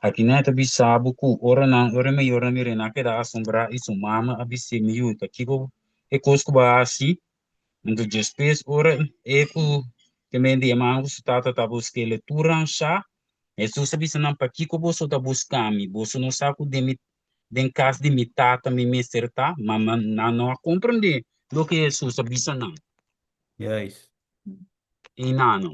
aki nan ta bisa bo ku ora nan ora e mayornan mira nan a keda asombrá i su mama a bis'é, Mi yu, ta kiko e kos ku bo a hasi? Anto despues ora e ku te mente e mama ku su tata ta busk'é tur ranshá, Jesus a bisa nan, Pakiko boso ta buska mi? Boso no sa ku den mi den kas di mi tata mi mester ta? Ma nan no a komprendé loke Hesus a bisa nan. Juist. I nan no.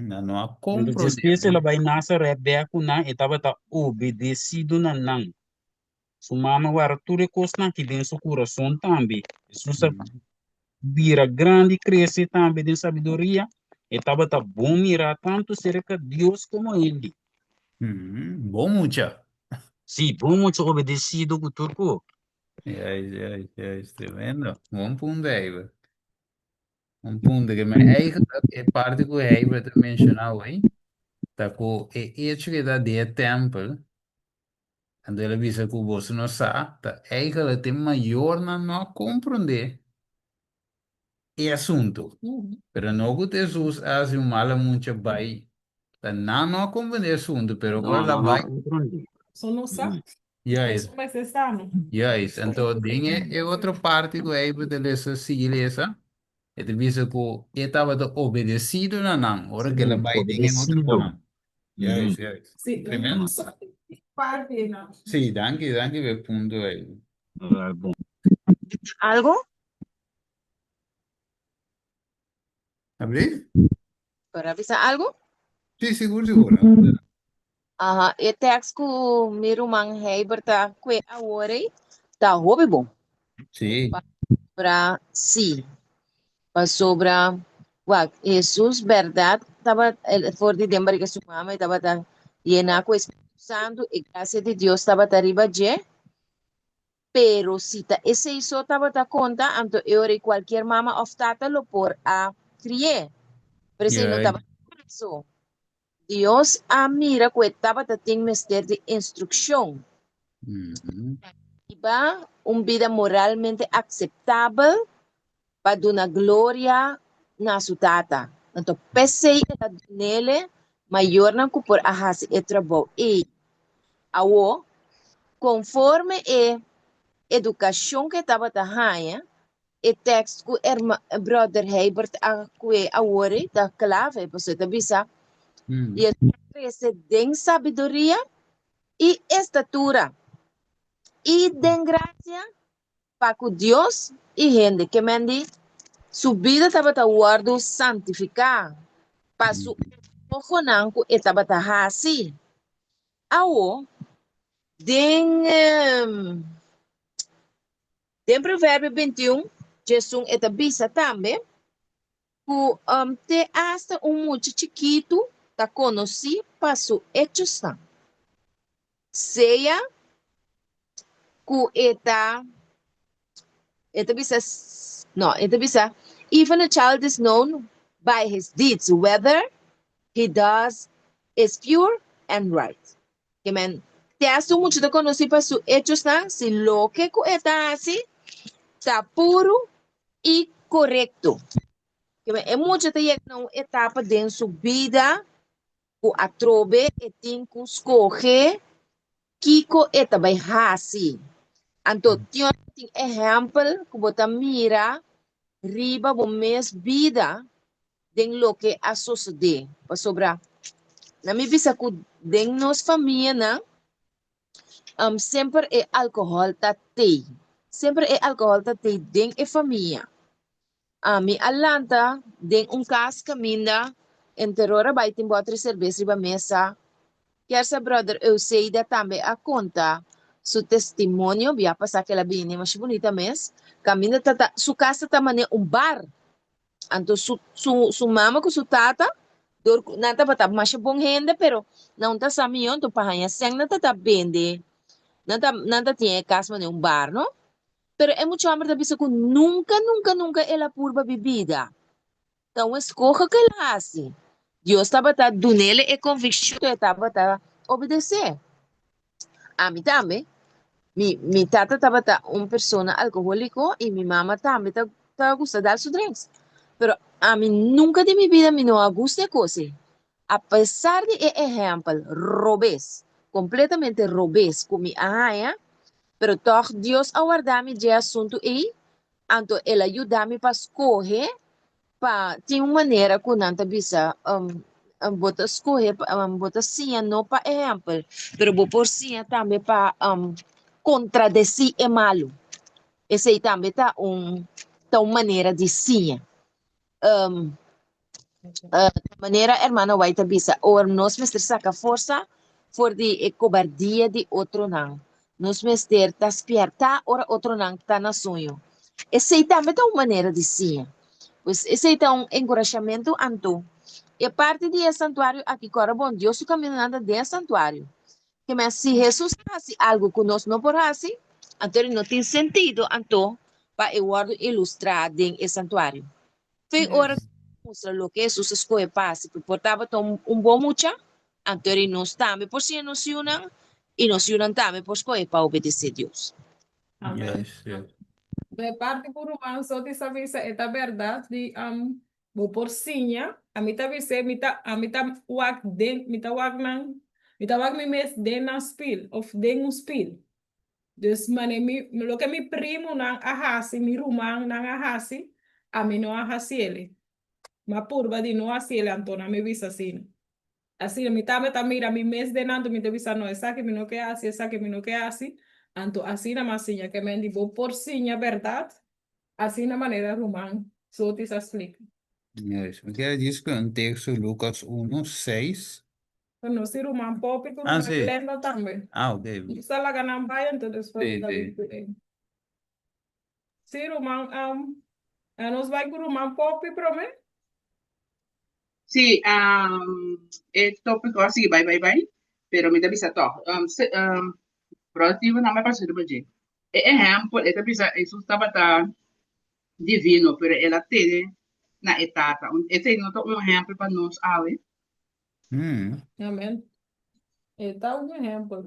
Nan no a Anto komprendé. despues el a bai Nazaret bèk ku nan, e tabata obedesido na nan. Su mama warda tur e kosnan aki den su kurason tambe. Hesus a bira grandi, krese tambe den sabiduria. E tabata bon mirá tantu serka Dios komo hende. Bon mucha. Sí, bon mucha obedesido ku tur ku. Juist, juist, juist. Tremendo. Bon punto, Heibert. Un punto ke mi eigenlijk e parti ku Heibert a menshoná hoy ta ku e echo ke ta den e tèmpel Anto el a bisa ku boso no sa, ta eigenlijk te mayornan no a komprondé e asuntu. Pero no ku Hesus a hasi un mala mucha bai, ta nan no a komprondé e asuntu, pero ora No, el a no, no bai. komprondé. So no sa. Juist. Eso mester sa, no? Juist. Anto den e e otro parti ku Heibert a lesa, sigui lesa, e ta bisa ku e tabata obedesido na nan ora ku el a Sí, bai den e otro obedesido. konan. Juist, juist. Sí, Tremendo. Parti, no. Sí, danki, danki pa e punto ei. Ah, bon. Algo? Abrí? Por a bisa algo? Sí, sigur, sigur. Aha, e tekst ku mi ruman Heibert ta kue awor ei ta hopi bon. Sí. Pasobra sí, pasobra wak Hesus bèrdat tabata for di den barika su mama e tabata yená ku e Spiritu Santu, e grasia di Dios tabata riba dje. Pero si ta esei so tabata konta, anto e ora ei kualkier mama òf tata lo por a kri'é. Pero esei no Juist. tabata e kaso. Dios a mira ku e tabata tin mester di instrukshon. Hiba un bida moralmente akseptabel pa duna gloria na su Tata. Anto p'esei el a dun'ele mayornan ku por a hasi e trabou ei. Awor, konforme e edukashon ku e tabata haña, E tekst ku herma, brother Heibert a kue awor ei ta klave, pasobra e ta bisa, Jesus a krese den sabiduria i estatura i den grasia pa ku Dios i hende. Ke men di, su bida tabata wòrdu santifiká pa su eskohonan ku e tabata hasi. Awor, den Den Proverbio 21, Djesun e ta bisa tambe ku te asta un mucha chikitu ta konosí pa su echosnan, sea ku e ta, e ta bisa, no, e ta bisa, Even a child is known by his deeds, whether he does is pure and right. Ke men, te hasta un mucha ta konosí pa su echosnan si loke ku e ta hasi ta puru i korekto. Ke men, e mucha ta yega na un etapa den su bida ku atrobe e tin ku skohe kiko e ta bai hasi. Anto tin ora tin ehèmpel ku bo ta mira riba bo mes bida den loke a sosodé, pasobra na mi bisa ku den nos famianan semper e alkohòl ta tei, semper e alkohòl ta tei den e famia. Ami a lanta den un kas kaminda enter ora bai tin bòter serbes riba mesa. Kier sa brother Euseida tambe a konta su testimonio bia pasá ku el a bini masha bunita mes, kaminda ta ta su kas ta ta manera un bar. Anto su, su, su mama ku su tata, dor ku nan tabata masha bon hende, pero nan ta sa mihó, anto pa haña sèn nan ta ta bende, nan ta, nan ta tin e kas manera un bar, no? Pero e mucha hòmber ta bisa ku nunka, nunka, nunka el a purba bibida. Ta un eskoho ku el a hasi. Dios tabata dun'el e konvikshon ku e tabata obedesé. Ami tambe. Mi mi tata tabata un persona alkohóliko i mi mama tambe ta ta gusta dal su drinks. Pero ami nunka den mi bida mi no a gusta e kos ei. Apesar di e ehèmpel robes, kompletamente robes ku mi a haña, pero tòg Dios a warda mi dje asuntu ei, anto el a yuda mi pa skohe pa tin un manera ku nan ta bisa bo ta skohe bo ta siña no pa ehèmpel, pero bo por siña tambe pa kontradesí e malu. Esei tambe ta un ta un manera di siña. Manera hermana White ta bisa, ora nos mester saka forsa for di e kobardia di otronan. Nos mester ta spièrtá ora otronan ta na suño. Esei tambe ta un manera di siña. Pues esei ta un enkurashamentu anto. E parti di e santuario aki kòrda bon, Dios su kamindanan ta den e santuario. Keme si Hesus a hasi algu ku nos no por hasi, anto no tin sentido anto pa e wòrdu ilustrá den e santuario. Fe ora mustra loke Hesus a skohe pa hasi pa por tabata un bon mucha, anto eri nos tambe por siña nos yunan i nos yunan tambe por skohe pa obedesé Dios. Amen. De parti ku ruman Sotis a bisa e ta bèrdat di bo por siña, ami ta bis'é mi ta ami ta wak den mi ta wak nan mi ta wak mi mes den nan spil òf den un spil. Dus mane mi, loke mi primonan a hasi, mi rumannan a hasi, ami no a hasi ele. M'a purba di no hasi ele, anto nan mi bisa asina. Asina mi tambe ta mira mi mes den nan, anto mi ta bisa, no, esaki mi no ke hasi, esaki mi no ke hasi. Anto asina m'a siña ke men di bo por siña bèrdat, asina manera ruman Sotis a splika. Juist. Mi kier djis ku un teksto Lukas 1, 6. Nos tin ruman Poppy ku ruman Glenda tambe. Ah, ok. Nos ta laga nan bai anto despues nos ta bin ku e. Sí, ruman, nos bai ku ruman Poppy promé. Sí, e tópiko a sigui bai bai bai, pero mi ta bisa tòg. Bròder Steven nan bai pasa riba dje. E ehèmpel, e ta bisa Hesus tabata divino, pero el a tene na e Tata. Esei no ta un ehèmpel pa nos awe? Amen. E ta un ehèmpel.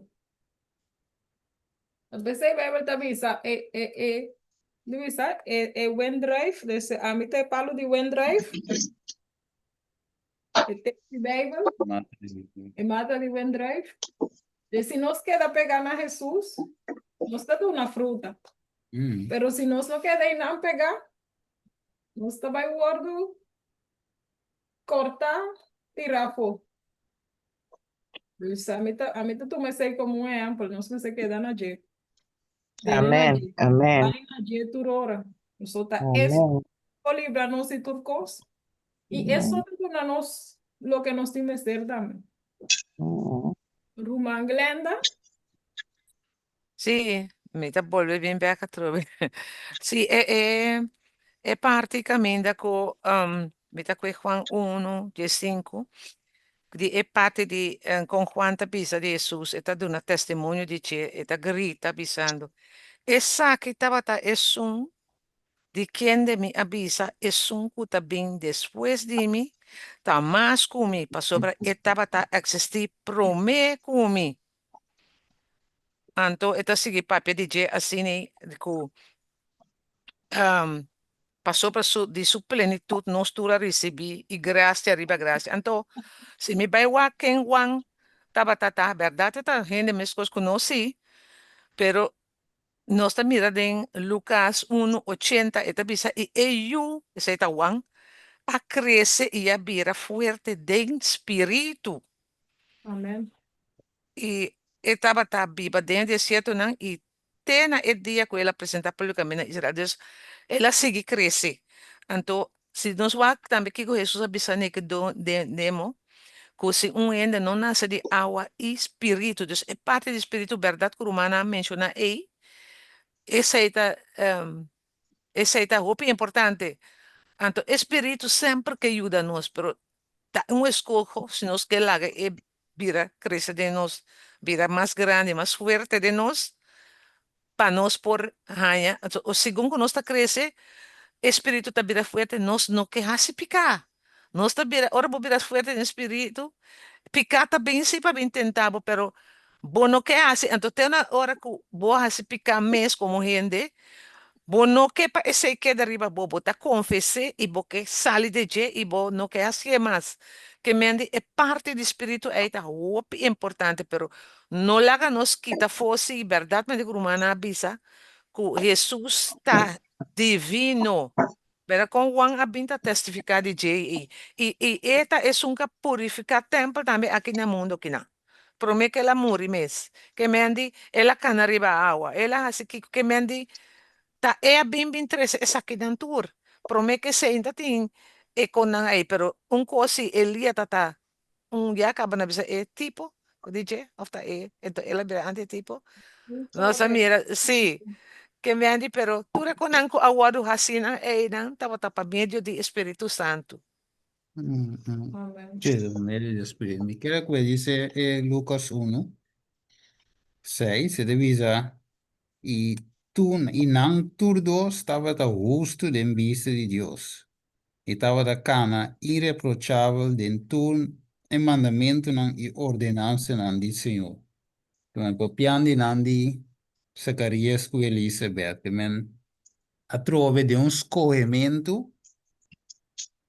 P'esei Bijbel ta bisa e e e di bisa e e wendruif, dus ami ta e palu di wendruif. E tekst di Bijbel, e mata di wendruif. Dus si nos keda pegá na Hesus, nos ta duna fruta. Pero si nos no keda einan pegá, nos ta bai wòrdu Corta tira afó. Dus ami ta, ami ta tuma esei como un ehempel, nos mester keda na dje. Tene na Amen, dje. amen. Bai na dje tur ora. So ta es Amen. por libra nos di tur cos. I eso Amen. ta duna nos loke nos tin mester tambe. Ruman Glenda. Sí, mi ta bolbe bin bek atrobe. Sí, e e e parti kaminda ku mi ta kue Juan unu, diesinku, di e parti di kon Juan ta bisa di Hesus, e ta duna testimonio di dje, e ta grita bisando, Esaki tabata esun di kende mi a bisa, Esun ku ta bin despues di mi ta mas ku mi, pasobra e tabata eksistí promé ku mi. Anto e ta sigui papia di dje asina ku pasobra su di su plenitut nos tur a risibí i grasia riba grasia. Anto si mi bai wak ken Juan tabata ta, bèrdat e ta hende meskos ku nos sí, pero nos ta mira den Lukas unu ochenta e ta bisa i e yu, esei ta Juan, a krese i a bira fuerte den spiritu. Amen. I e tabata biba den e desiertonan i te na e dia ku el a presentá públikamente na Israel. Dus, el a sigui krese. Anto, si nos wak tambe kiko Hesus a bisa Nikodemo, ku si un hende no nase di awa i spiritu, dus e parti di spiritu bèrdat ku rumannan a menshoná ei, esei ta esei ta hopi importante. Anto, e spiritu semper ke yuda nos, pero ta un eskoho si nos ke laga e bira krese den nos, bira mas grandi, mas fuerte den nos, pa nos por haña, o segun ku nos ta krese, e spiritu ta bira fuerte, nos no ke hasi piká. Nos ta bira, ora bo bira fuerte den spiritu, piká ta bin si pa bin tenta bo, pero. Bo no ke hasi, anto te na ora ku bo hasi piká mes komo hende, bo no ke pa esei keda riba bo, bo ta konfes'é i bo ke sali di dje i bo no ke hasié mas. Ke men di e parti di spiritu ei ta hopi importante, pero no laga nos kita afó si bèrdat manera ku rumannan a bisa ku Hesus ta divino. Mira kon Juan a bin ta testifiká di dje ei. I i e ta esun ku a purifiká tèmpel tambe aki na mundu kinan. Promé ku el a muri mes. Ke men di, el a kana riba awa, el a hasi kiko. Ke men di, ta e a bin bin trese esakinan tur. Promé ku esei ta tin e konnan ei. Pero un kos si Elia ta ta un ya kaba na bisa e tipo di dje of ta e ento el a bira antes e tipo. Nos a mira si ke men di pero tur e konan ku a wòrdu hasi nan einan tabata pa medio di e Spiritu Santu. Amen. Sí, pa medio di e Spiritu. Mi kere ku e dice e Lucas 1, 6, e ta bisa, I tur, i nan tur dos tabata hustu den bista di Dios, i tabata kana ireprochabel den tur e mandamentunan i ordenansanan di Señor. Kimen papian di nan di Zakarias ku Elisabet, kimen atrobe den un skohementu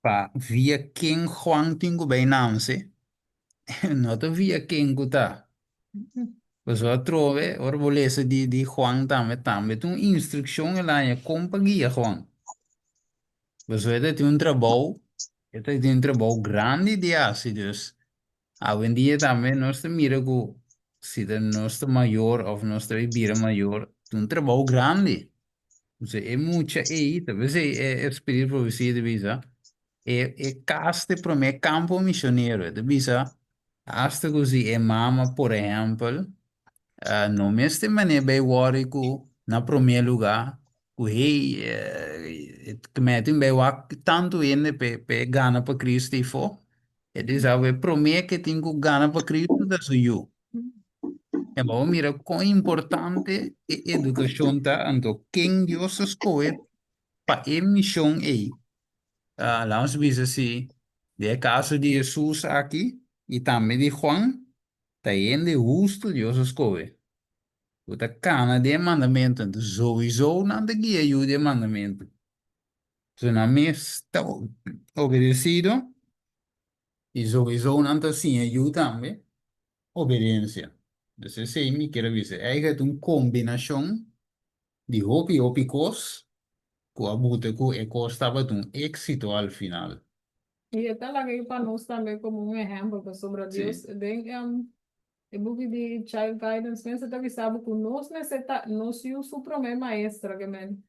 pa via ken Juan tin ku bai nanse, no ta via ken ku ta. Pasobra atrobe, ora bo lesa di di Juan tambe, tambe ta un instrukshon el a haña kon pa guia Juan. Pasobra e ta tin un trabou, e ta tin un trabou grandi di hasi, dus awendia tambe nos ta mira ku si ta nos ta mayor òf nos ta bira mayor, ta un trabou grandi. Entonces e mucha ei, ta p'esei e Espíritu di Profesia ta bisa, e e kas ta e promé kampo misionero, e ta bisa hasta ku si e mama por ehèmpel no mester manera bai wòri ku na promé lugá ku hey ku mester tin bai wak tantu hende p'e p'e gana pa Cristo ei fo, e ta bisa e promé ke tin ku gana pa Cristo ta su yu. E bo mira kon importante e edukashon ta, anto ken Dios a skohe pa e mishon ei. Laat nos bisa si den e kaso di Hesus aki i tambe di Juan, ta hende hustu Dios a skohe, ku ta kana den e mandamentu, anto souiso nan ta guia yu den e mandamentu. So nan mes ta obedesido i souiso nan ta siña yu tambe Obedensia. Dus esei mi kier a bisa. Eigen ta un kombinashon di hopi hopi kos ku a buta ku e kos tabata un éksito al final. I e ta laga ei pa nos tambe komo un ehèmpel, pasobra Dios den e buki di Child Guidance mes e ta bisa bo ku nos mester ta nos yu su promé maestra, ke men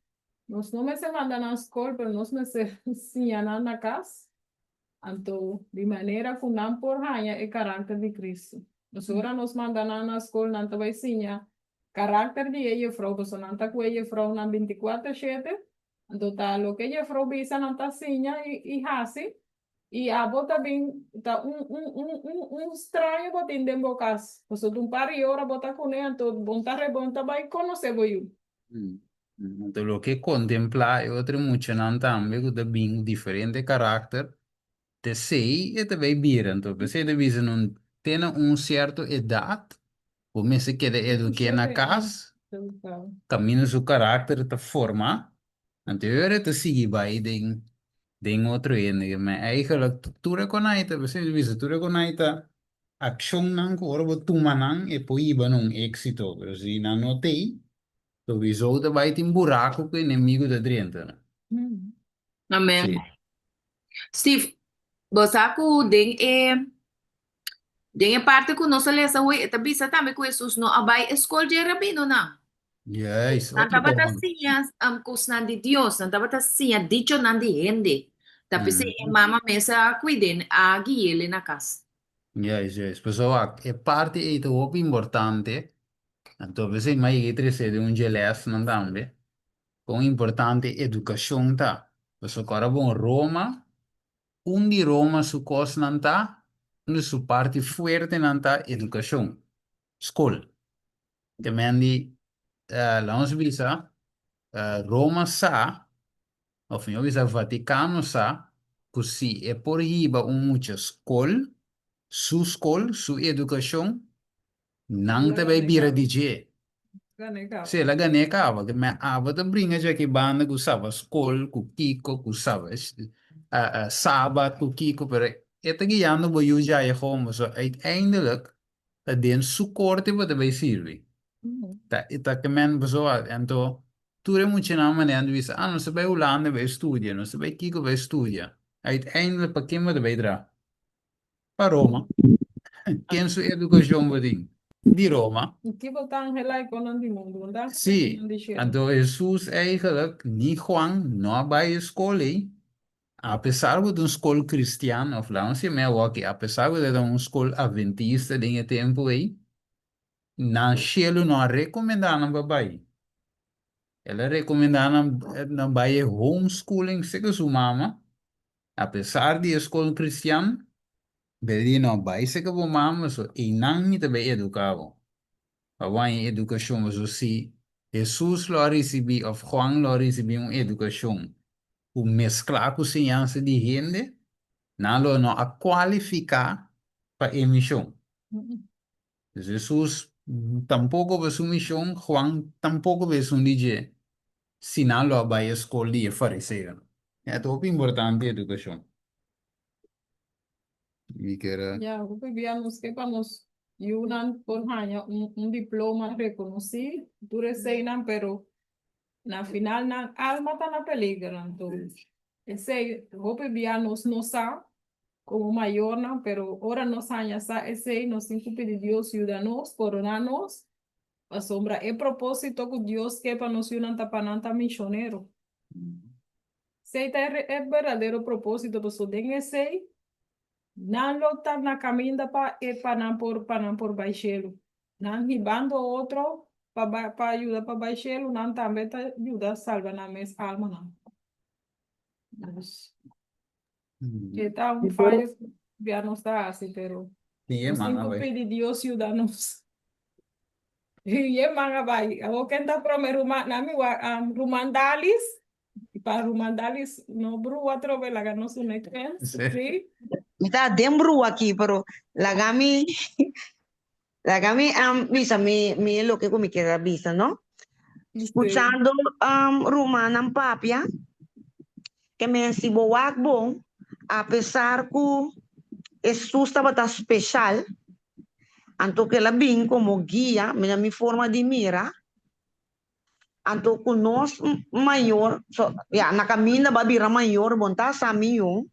nos no mester manda nan skol, pero nos mester siña nan na kas. Anto, di manera ku nan por haña e karakter di Kristu. Pasobra ora nos manda nan na skol, nan ta bai siña karakter di e jefrou, pasobra nan ta ku e jefrounan bintikuater shete. Anto ta loke e jefrou bisa nan ta siña i hasi, i abo ta bin ta un un un un un straño bo tin den bo kas, pasobra ta un par di ora bo ta kuné, anto bon ta rebon ta bai konosé bo yu. Anto loke kontemplá e otro muchanan tambe ku ta bin ku diferente karakter, t'esei e ta bai bira. Anto p'esei ta bisa nan te na un sierto edat bo mester keda eduk'é na kas, kaminda su karakter ta formá, anto e ora e ta sigui bai den den otro hende. Ma eigenlijk tur e konai ta, p'esei ta bisa tur e konai ta akshonnan ku ora bo tuma nan e por hiba na un éksito, pero si nan no t'ei Sowieso ta bai tin buraco cu enemigo ta drenta. Amen. Sí. Steve, bo sa cu den e den e parte cu nos a lesa hoy, e ta bisa tambe cu Jesus no a bai e scol dje rabinonan. Juist, Nan otro tabata cosa. siña um, cosnan di Dios, nan tabata siña dichonan di hende. Ta p'esei e mama mes a cuid'é, a gui'é na cas. Juist, juist. Pasobra wak, e parti ei ta hopi importante Anto p'esei mi a yega trese den un dje lèsnan tambe kon importante edukashon ta. Pasobra ora bon Roma, un di Roma su kosnan ta, un di su parti fuertenan ta edukashon, skol. Te men di, laga nos bisa, Roma sa, òf mihó bisa Vatikano sa, ku si e por hiba un mucha skol, su skol, su edukashon. Nan ta bai bira di dje. Si, el a gan'é kaba. Ke men abo ta bringa dje aki banda ku saba skol, ku kiko, ku saba sabat, ku kiko, pero e ta guiando bo yu djaya gewoon. Pasobra uiteindelijk ta den su korte bo ta bai sirbi. Ta e ta ke men pasobra anto tur e muchanan manera nan ta bisa, ah nos ta bai Hulanda bai studia, nos ta bai kiko bai studia. Uiteindelijk pa ken bo ta bai traha? Pa Roma. Ken su edukashon bo tin? Di Roma. Ki bo ta anhelá e konan di mundu, bo ta anhelá e Sí, konan di shelu. anto Hesus eigenlijk ni Juan no a bai e skol ei, apesar ku ta un skol kristian, òf laat nos yam'é awor aki, apesar ku ta un skol adventista den e tempu ei, nan shelu no a rekomendá nan pa bai. El a rekomendá nan nan bai e homeschooling seka su mama, Apesar di e skol kristian, Bel di no bai seka bo mama so einan mi ta bai eduka bo. Pa bo haña edukashon paso si Hesus lo a risibí òf Juan lo a risibí un edukashon ku mesklá ku siñansa di hende, nan lo no a kualifiká pa e mishon. Dus Hesus tampoko pa su mishon, Juan tampoko pa esun di dje. Si nan lo a bai e skol di e fariseonan. E ta hopi importante edukashon. Mi kier a. Ya, hopi bia nos ke pa nos yunan por haña un un diploma rekonosí, tur eseinan, pero na final nan alma ta na peligro. Anto esei hopi bia nos no sa komo mayornan, pero ora nos haña sa esei nos tin ku pidi Dios yuda nos, pordona nos Pasobra e propósito ku Dios ke pa nos yunan ta pa nan ta mishonero. Esei ta e berdadero propósito, pasobra den esei nan lo ta na kaminda pa e pa nan por pa nan por bai shelu. Nan hibando otro pa bai pa yuda pa bai shelu, nan tambe ta yuda salba nan mes almanan. Dus. E ta un fallo ku ya nos ta hasi, pero Tin e nos man tin a ku bai. pidi Dios yuda nos. I e man a bai. Awor ken ta prome ruman, na mi wak um, ruman Dalis. I pa ruman Dalis no brua atrobe laga nos un chance. Sí. Sí. Mi ta den brua aki, pero laga mi laga mi um, bisa mi mi loke ku mi kier a bisa, no? Sí. Skuchando um, rumannan papia, ke men si bo wak bon, apesar ku Hesus tabata speshal, anto ku el a bin komo guia, mi na mi forma di mira, anto ku nos mayor, so, ya, na kaminda bo a bira mayor, bo no ta sa mihó,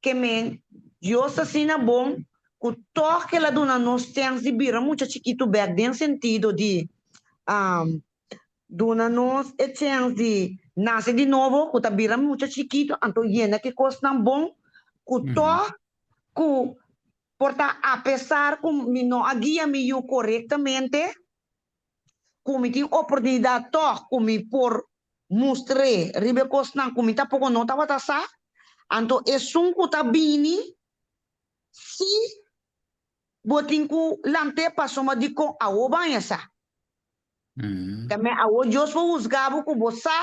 ke men Dios ta asina bon ku tòg ke el a duna nos chèns di bira mucha chikitu bèk den sentido di duna nos e chèns di nase di nobo ku ta bira mucha chikitu anto yena ki kosnan bon ku tòg ku por ta apesar ku mi no a guia mi yu korektamente ku mi tin oportunidat tòg ku mi por mustr'é riba e kosnan ku mi tampoko no tabata sa, anto esun ku ta bini si bo tin ku lant'é pasobra dikon awo baña sa. Tambe awo Dios por husga bo ku bo sa,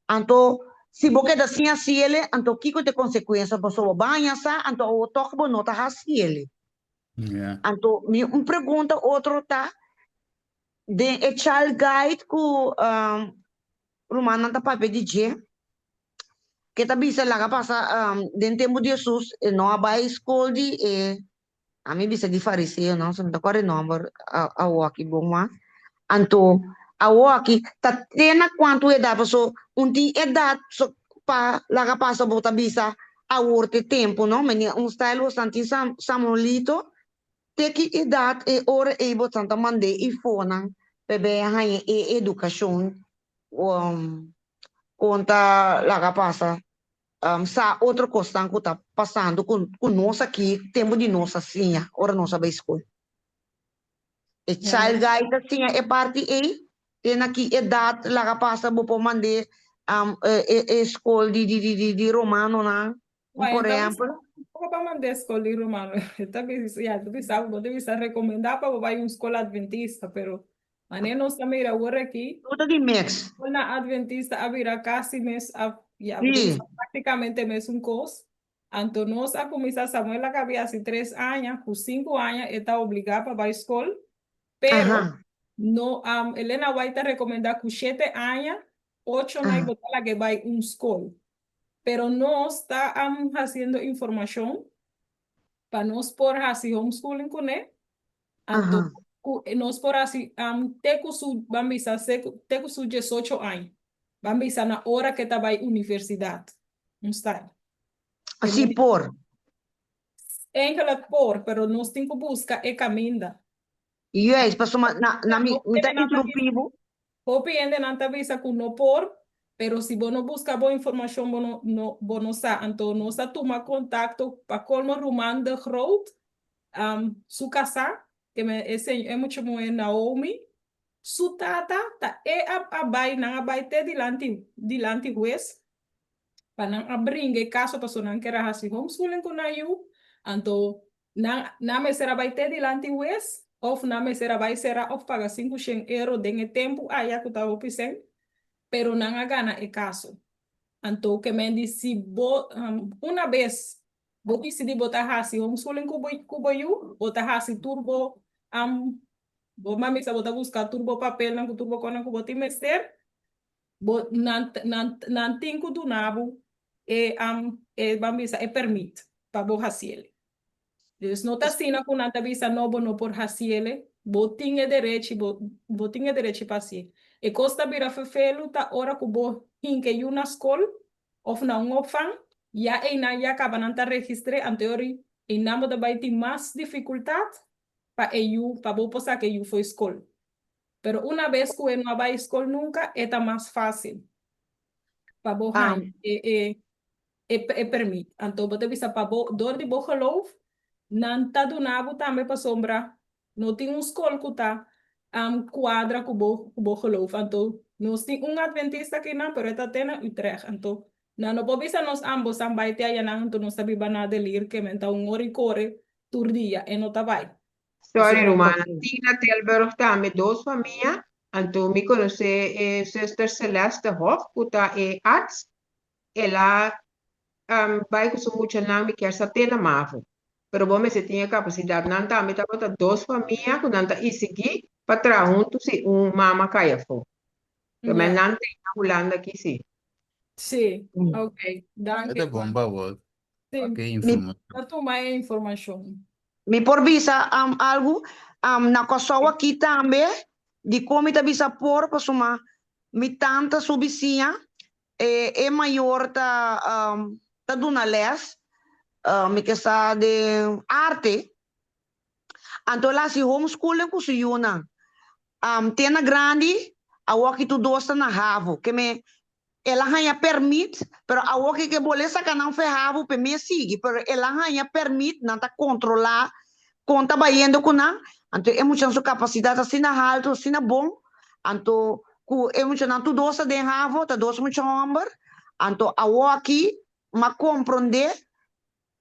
anto si bo keda sin hasi el'e, anto kiko ta e konsekuensia? Pasobra bo baña sa, anto awo tòg bo no ta hasi el'e. Anto mi un pregunta otro ta, den e child guide ku rumannan ta papia di dje, ke ta bisa laga pasa den tempu di Hesus e no a bai skol di e, ami bisa di fariseo no, so mi ta kòrda e nòmber awoki bon mas, anto awoki ta te na kuantu edat paso un tin edat so pa laga pasa bo ta bisa awor t'e tempu no, mene un style bosan tin Samuelito te ki edat e ora ei bosan ta mand'é ifonan pa e bay a haña e edukashon kon ta laga pasa sa otro kosnan ku ta pasando ku nos aki tempu di nos a siña ora nos a bay skol. E child guide ta siña e parti ei, te na ki edat laga pasa bo por mand'é e skol di romanonan, por ehèmpel. Bo pa mand'é skol di romano, e ta bisa, ya, ta bisa, bo ta bisa rekomendá pa bo bai un skol adventista, pero manera nos ta mira awor aki, Tur ta di mix. Skolnan adventista a bira kasi mes, ya, bo ta bisa praktikamente mesun kos. Anto nos a kuminsá, Samuel a kabia hasi tres aña, ku sinku aña e ta obligá pa bai skol. Pero no Elena White ta recomenda cu shete aña, ocho na bo ta laga bai un school. Pero nos ta haciendo informacion pa nos por haci homeschooling cune. Anto cu nos por haci te cu su, ban bisa, te cu su 18 aña. Ban bisa na ora que ta bai universidad. Un style. Así por. Eigenlijk por, pero nos tin cu busca e caminda. Juist, pasobra na, na mi, mi ta interrumpí bo. Hopi hendenan ta bisa cu no por, pero si bo no busca bo informacion bo no, no, bo no sa. Anto nos a tuma contacto pa colmo Ruman de Groot, su casá, que me, e señor, e mucha muher Naomi, su tata ta e a, a bay, nan a bay te dilanti, dilanti hues, pa nan a bringa e kaso pasobra nan kier a hasi homeschooling ku nan yu, anto nan nan mester a bai te dilanti hues of nan mester a bai sera of paga sinku shen euro den e tempu aya ku ta hopi sen, pero nan a gana e kaso. Anto ke men di si bo una bes bo disidi bo ta hasi homeschooling ku bo ku bo yu, bo ta hasi tur bo bo mami sa bo ta buska tur bo papelnan ku tur bo konan ku bo tin mester, Bo, nan, nan, nan tin ku duna bo e, um, e, ban bisa, e permit pa bo hasiele. Dus no ta asina ku nan ta bisa no, bo no por hasiele, bo tin e derechi, bo, bo tin e derechi pa hasié. E kos ta bira fefelu ta ora ku bo hinka e yu na skol òf na un opvang, ya einan ya kaba nan ta registr'é, anto yori einan bo ta bai tin mas difikultat pa e yu, pa bo por saka e yu fo'i skol. Pero una bes ku e no a bai skol nunka, e ta mas fásil pa bo haña e e e e permit. Anto bo ta bisa pa bo, dor di bo geloof, nan ta duna bo tambe pasobra no tin un skol ku ta kuadra ku bo ku bo geloof. Anto nos tin un adventista akinan, pero e ta te na Utrecht. Anto nan no por bisa nos ambos an bai te ayanan, anto nos ta biba na Adelir, ke men ta un ora i kore tur dia, e no ta bai. Sorry rumannan, tin na Tilburg tambe dos famia, anto mi konosé e zuster Celeste Hof ku ta e arts, el a bai ku su muchanan mi kier sa te na mavo, pero bo mester tin e kapasidat, nan tambe tabata dos famia ku nan ta isigí pa traha huntu si un mama kai afó. Pero men nan tin na Hulanda aki si. Sí, ok, danki. E ta bon pa bo Sí, Ke informashon. Ta tuma e informashon. Mi por bisa algu? Na Kòrsou aki tambe, dikon mi ta bisa por? Pasobra mi tanta su bisiña, e e mayor ta ta duna lès, mi ke sa den arte, anto el a hasi homeschooling ku su yunan. Te na grandi, awoki tur dos ta na havo, ke me El a haña permit, pero awor ke ke bolé saka nan fe habu p'e mes sigui, pero el a haña permit, nan ta kontrolá kon ta bayendo ku nan, anto e muchanan su kapasidat asina haltu, asina bon, anto ku e muchanan tur dos ta den havo, ta dos mucha hòmber, anto awor aki m'a komprondé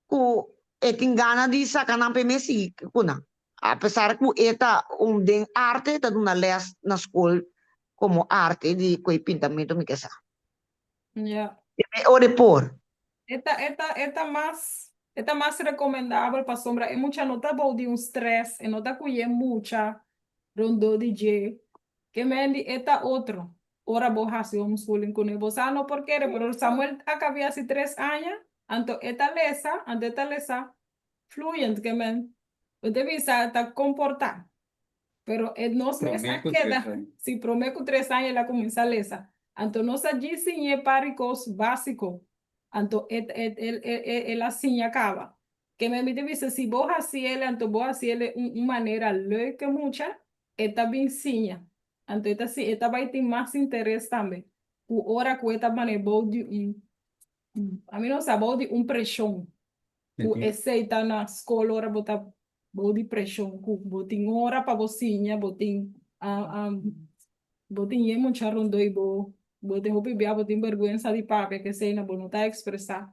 ku e tin gana di saka nan p'e mes sigui ku nan, apesar ku e ta un den arte, ta duna lès na skol komo arte di ku e pintamentu mi ke sa. Ja. E me ora e por. E ta, e ta, e ta mas, e ta mas rekomendabel pasobra e mucha no ta bou di un stress, e no ta kuye mucha rondó di dje. Ke men di e ta otro. Ora bo hasi homeschooling kuné bo sa no por kere, pero Samuel a kabia hasi tres aña, anto e ta lesa, anto e ta lesa fluent ke men bo ta bisa ta komportá. Pero e nos mes Promé a ku tres keda, aña. si promé ku tres aña el a kuminsá lesa. Anto nos a djis siñ'é par di kos básiko, anto e e e e el a siña kaba. Ke men mi ta bisa si bo hasiel anto bo hasiel un un manera leuk ke mucha, e ta bin siña. Anto e ta si e ta bai tin mas interes tambe ku ora ku e ta manera bou di un ami no sa bou di un preshon ku esei ta na skol ora bo ta bou di preshon ku bo tin ora pa bo siña bo tin bo tin yen mucha rondó i bo bo tin hopi bia bo tin bèrgwensa di papia kesei na bo no ta ekspresá.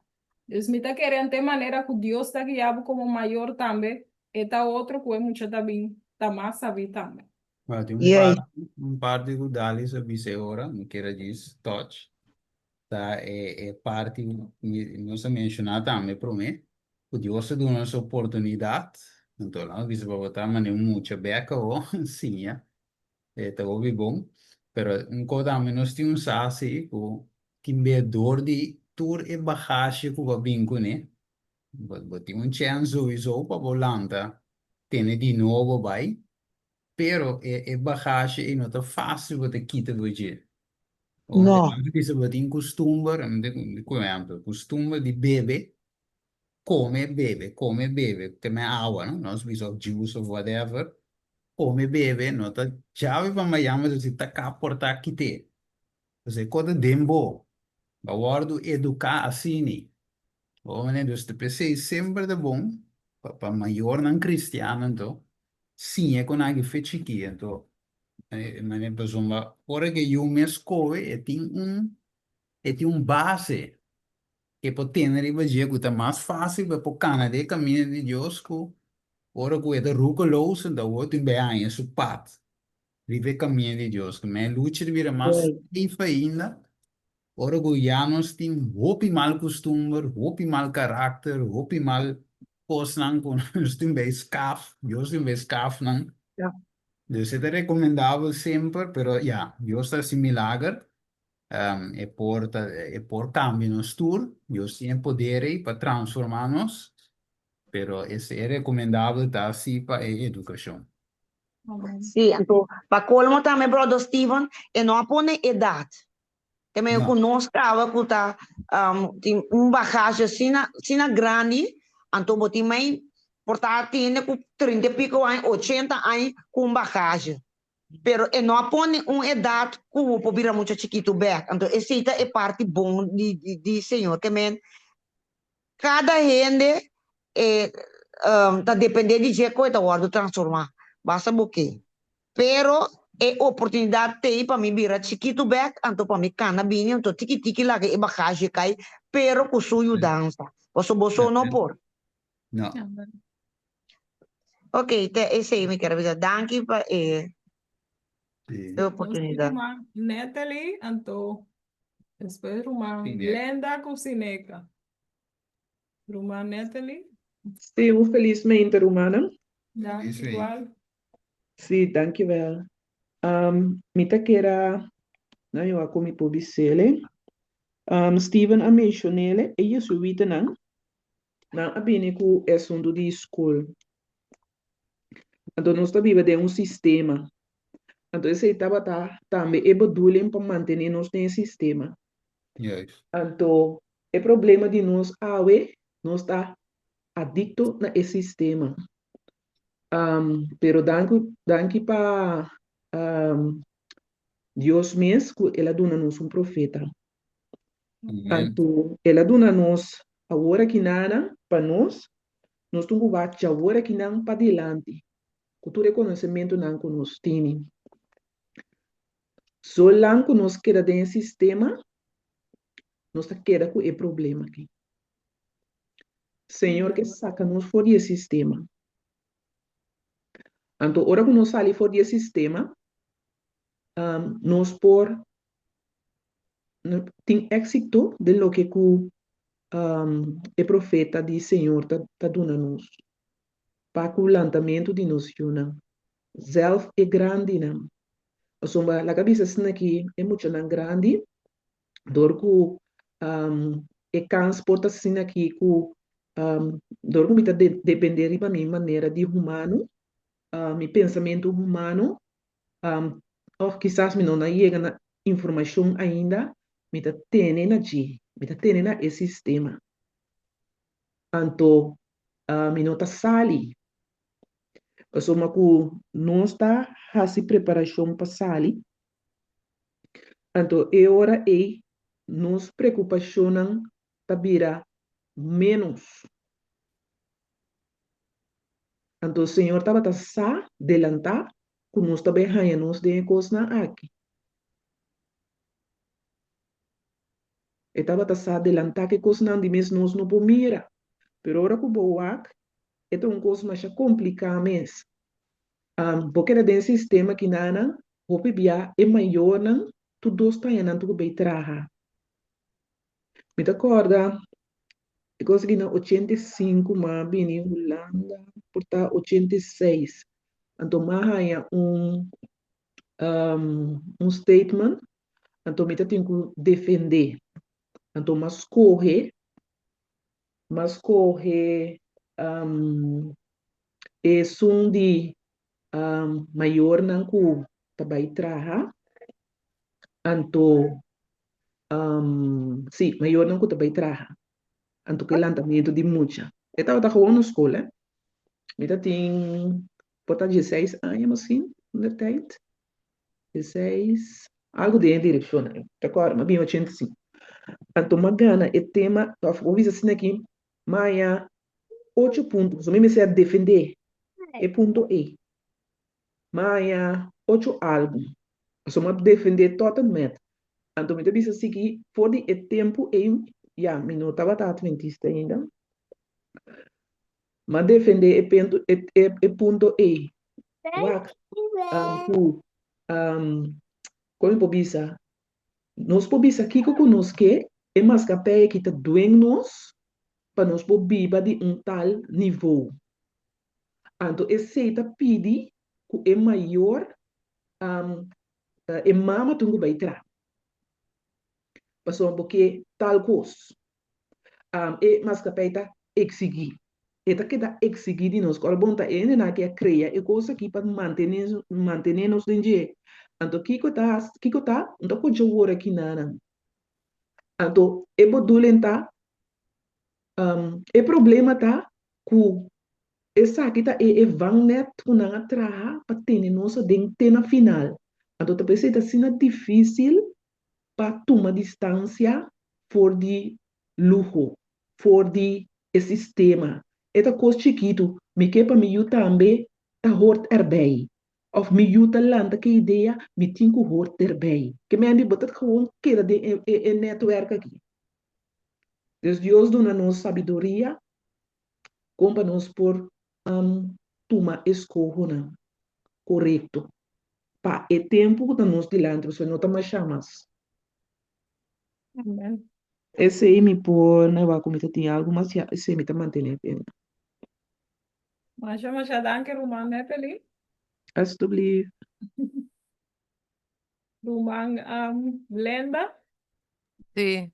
Dus mi ta kere ante manera ku Dios ta guia bo komo mayor tambe e ta otro ku e mucha ta bin ta mas sabí tambe. Bueno, tin un Yei. parti, un parti ku Dalis a bisa e ora, mi kier a djis touch, ta e e parti mi nos a menshoná tambe promé, ku Dios a duna nos oportunidat Anto laat bisa pa bo ta mane un mucha bek awo siña e ta hopi bon pero un kos tambe nos tin un sa si ku tin be dor di tur e bagashe ku bo a bin kuné bo bo tin un chèns souiso pa bo lanta tene di nobo bai pero e e bagashe ei no ta fásil bo ta kita bo dje. No. Laat bisa bo tin kustumber mi ta ku ehèmpel kustumber di bebe Come bebe, come bebe, te me awa no, nos bisa of juice of whatever, come bebe no ta djawe pa Miami so si ta ka por ta kite. Pues e kos ta den bo, bo a wordu educa asini. Bo mene dus ta pesey semper ta bon pa pa mayornan cristiano anto siña con nan aki fe chiki anto mane pasobra ora ke yu mes kohe e tin un e tin un base E por tene riba dje ku ta mas fásil pa e por kana den e kaminda di Dios ku ora ku e ta roekeloos en ta awor tin bai haña su pat riba e kaminda di Dios. Ku men e lucha ta bira mas steif ainda ora ku ya nos tin hopi mal kustumber, hopi mal karakter, hopi mal kosnan ku nos tin bai skaf, Dios tin bai skaf nan. Dus e ta rekomendabel semper, pero ya, Dios ta hasi milager. E por ta, e por cambia nos tur, Dios tin e poder ei pa transforma nos, pero es e recomendabel ta si pa e educacion. Sí, anto pa colmo tambe brother Steven, e no a pone edad. Te meen No. cu nos caba cu ta tin un bagage asina, asina grandi, anto bo tin mei por ta tende cu trinta y pico aña, ochenta aña cu un bagage. Pero e no a pone un edat ku bo por bira mucha chikitu bèk. Anto esei ta e parti bon di di Señor. Ke men kada hende e ta dependé di dje ku e ta wòrdu transformá. Basta bo ke. Pero e oportunidat t'ei pa mi bira chikitu bèk, anto pa mi kana bini, anto tiki tiki laga e bagashi kai, pero ku su yudansa. Pasobra bo so no por. No. Ok, te esei mi ker bisa. Danki pa e Sí. e oportunidad. Ruman Natalie, anto despues ruman Sineca. Glenda ku Sineca. Ruman Natalie. Sí, un felis mente, rumannan. Danki Felis igual. Sí, dankjewel. Um, mi ta kera, nou yo a komi por bisele. Um, Steven a menshonele e jesuitanan Nan a bini ku e asuntu di skol. Anto nos ta biba den un sistema. Anto esei tabata tambe e bedoeling pa mantené nos den e sistema. Juist. Anto e problema di nos awe, nos ta adikto na e sistema. Pero danki, danki pa Dios mes ku el a duna nos un profeta. Anto el a duna nos awor akinana pa nos, nos tin ku wak djawor akinan padilanti ku tur e konosementunan ku nos tini. Solan ku nos keda den e sistema, nos ta keda ku e problema aki. Señor ke saka nos for di e sistema. Anto ora ku nos sali for di e sistema, nos por tin éxito den loke ku e profeta di Señor ta ta duna nos pa ku lantamentu di nos yunan, zèlf e grandinan. Pasobra laga bisa asina ki e muchanan grandi dor ku e kans por ta asina ki ku dor ku mi ta dependé riba mi manera di humano, mi pensamentu humano, Òf kisas mi no na yega na informashon ainda, mi ta tene na dje, mi ta tene na e sistema. Anto mi no ta sali. Pasobra ku nos ta hasi preparashon pa sali, anto e ora ei nos preokupashonnan ta bira ménos. Anto Señor tabata sa delantá ku nos ta bai haña nos den e kosnan aki. E tabata sa delantá ku e kosnan di mes nos no por mira. Pero ora ku bo wak, e ta un kos masha kompliká mes. Bo keda den sistema kinanan, hopi bia e mayornan tur dos ta haña nan tur ku bai traha. Mi ta kòrda. E kos aki na 85 m'a bini Hulanda, por ta 86. Anto m'a haña un un statement, anto mi ta tin ku defendé. Anto m'a skohe, m'a skohe esun di mayornan ku ta bai traha, anto sí, mayornan ku ta bai traha, anto ku e lantamentu di mucha. E tabata gewoon na skol, hè. Mi ta tin por ta dieseis aña misschien, indertijd. Dieseis, algu den e direkshon ei. Ta kòrda, mi a bin 85. Anto mi a gana e tema, òf bo bisa asina aki, mi a haña ocho punto, pasobra mi mester a defendé e punto ei. Mi a haña ocho algu, pasobra mi a defendé tot en met. Anto mi ta bisa sigui for di e tempu ei, ya, mi no tabata adventista ainda, mi a defendé e pento, e, e, e punto ei. Wak, ku, kon mi por bisa? Nos por bisa kiko ku nos ke, e maskapei aki ta duen nos pa nos por biba di un tal nivou. Anto esei ta pidi ku e mayor, e mama tin ku bai traha. Pasobra bo ke tal kos. E maskapei ta eksigí. E ta keda eksigí di nos. Ora bon ta e hendenan aki a krea e kos aki pa mantené mantené nos den dje. Anto kiko ta kiko ta? No ta kochi awor aki nanan. Anto e bedoeling ta, e problema ta ku esaki ta e e vangnet ku nan a traha pa tene nos aden te na final. Anto ta p'esei ta asina difísil pa tuma distansia for di luho, for di e sistema. E ta kos chikitu, mi ke pa mi yu tambe ta hort erbij. Of mi yu ta lanta ke idea, mi tin ku hort erbij. Ke mende bo ta gewoon keda den e e e netwerk aki. Dus Dios duna nos sabiduria kon pa nos por tuma eskohonan korekto pa e tempu ku ta nos dilanti, pasobra no ta masha mas. Amen. Esei mi por na wak ku mi ta tin algu mas, ya esei mi ta mantené p'e. Masha masha danki ruman Natalie. Alstublieft. Ruman um, Glenda. Sí,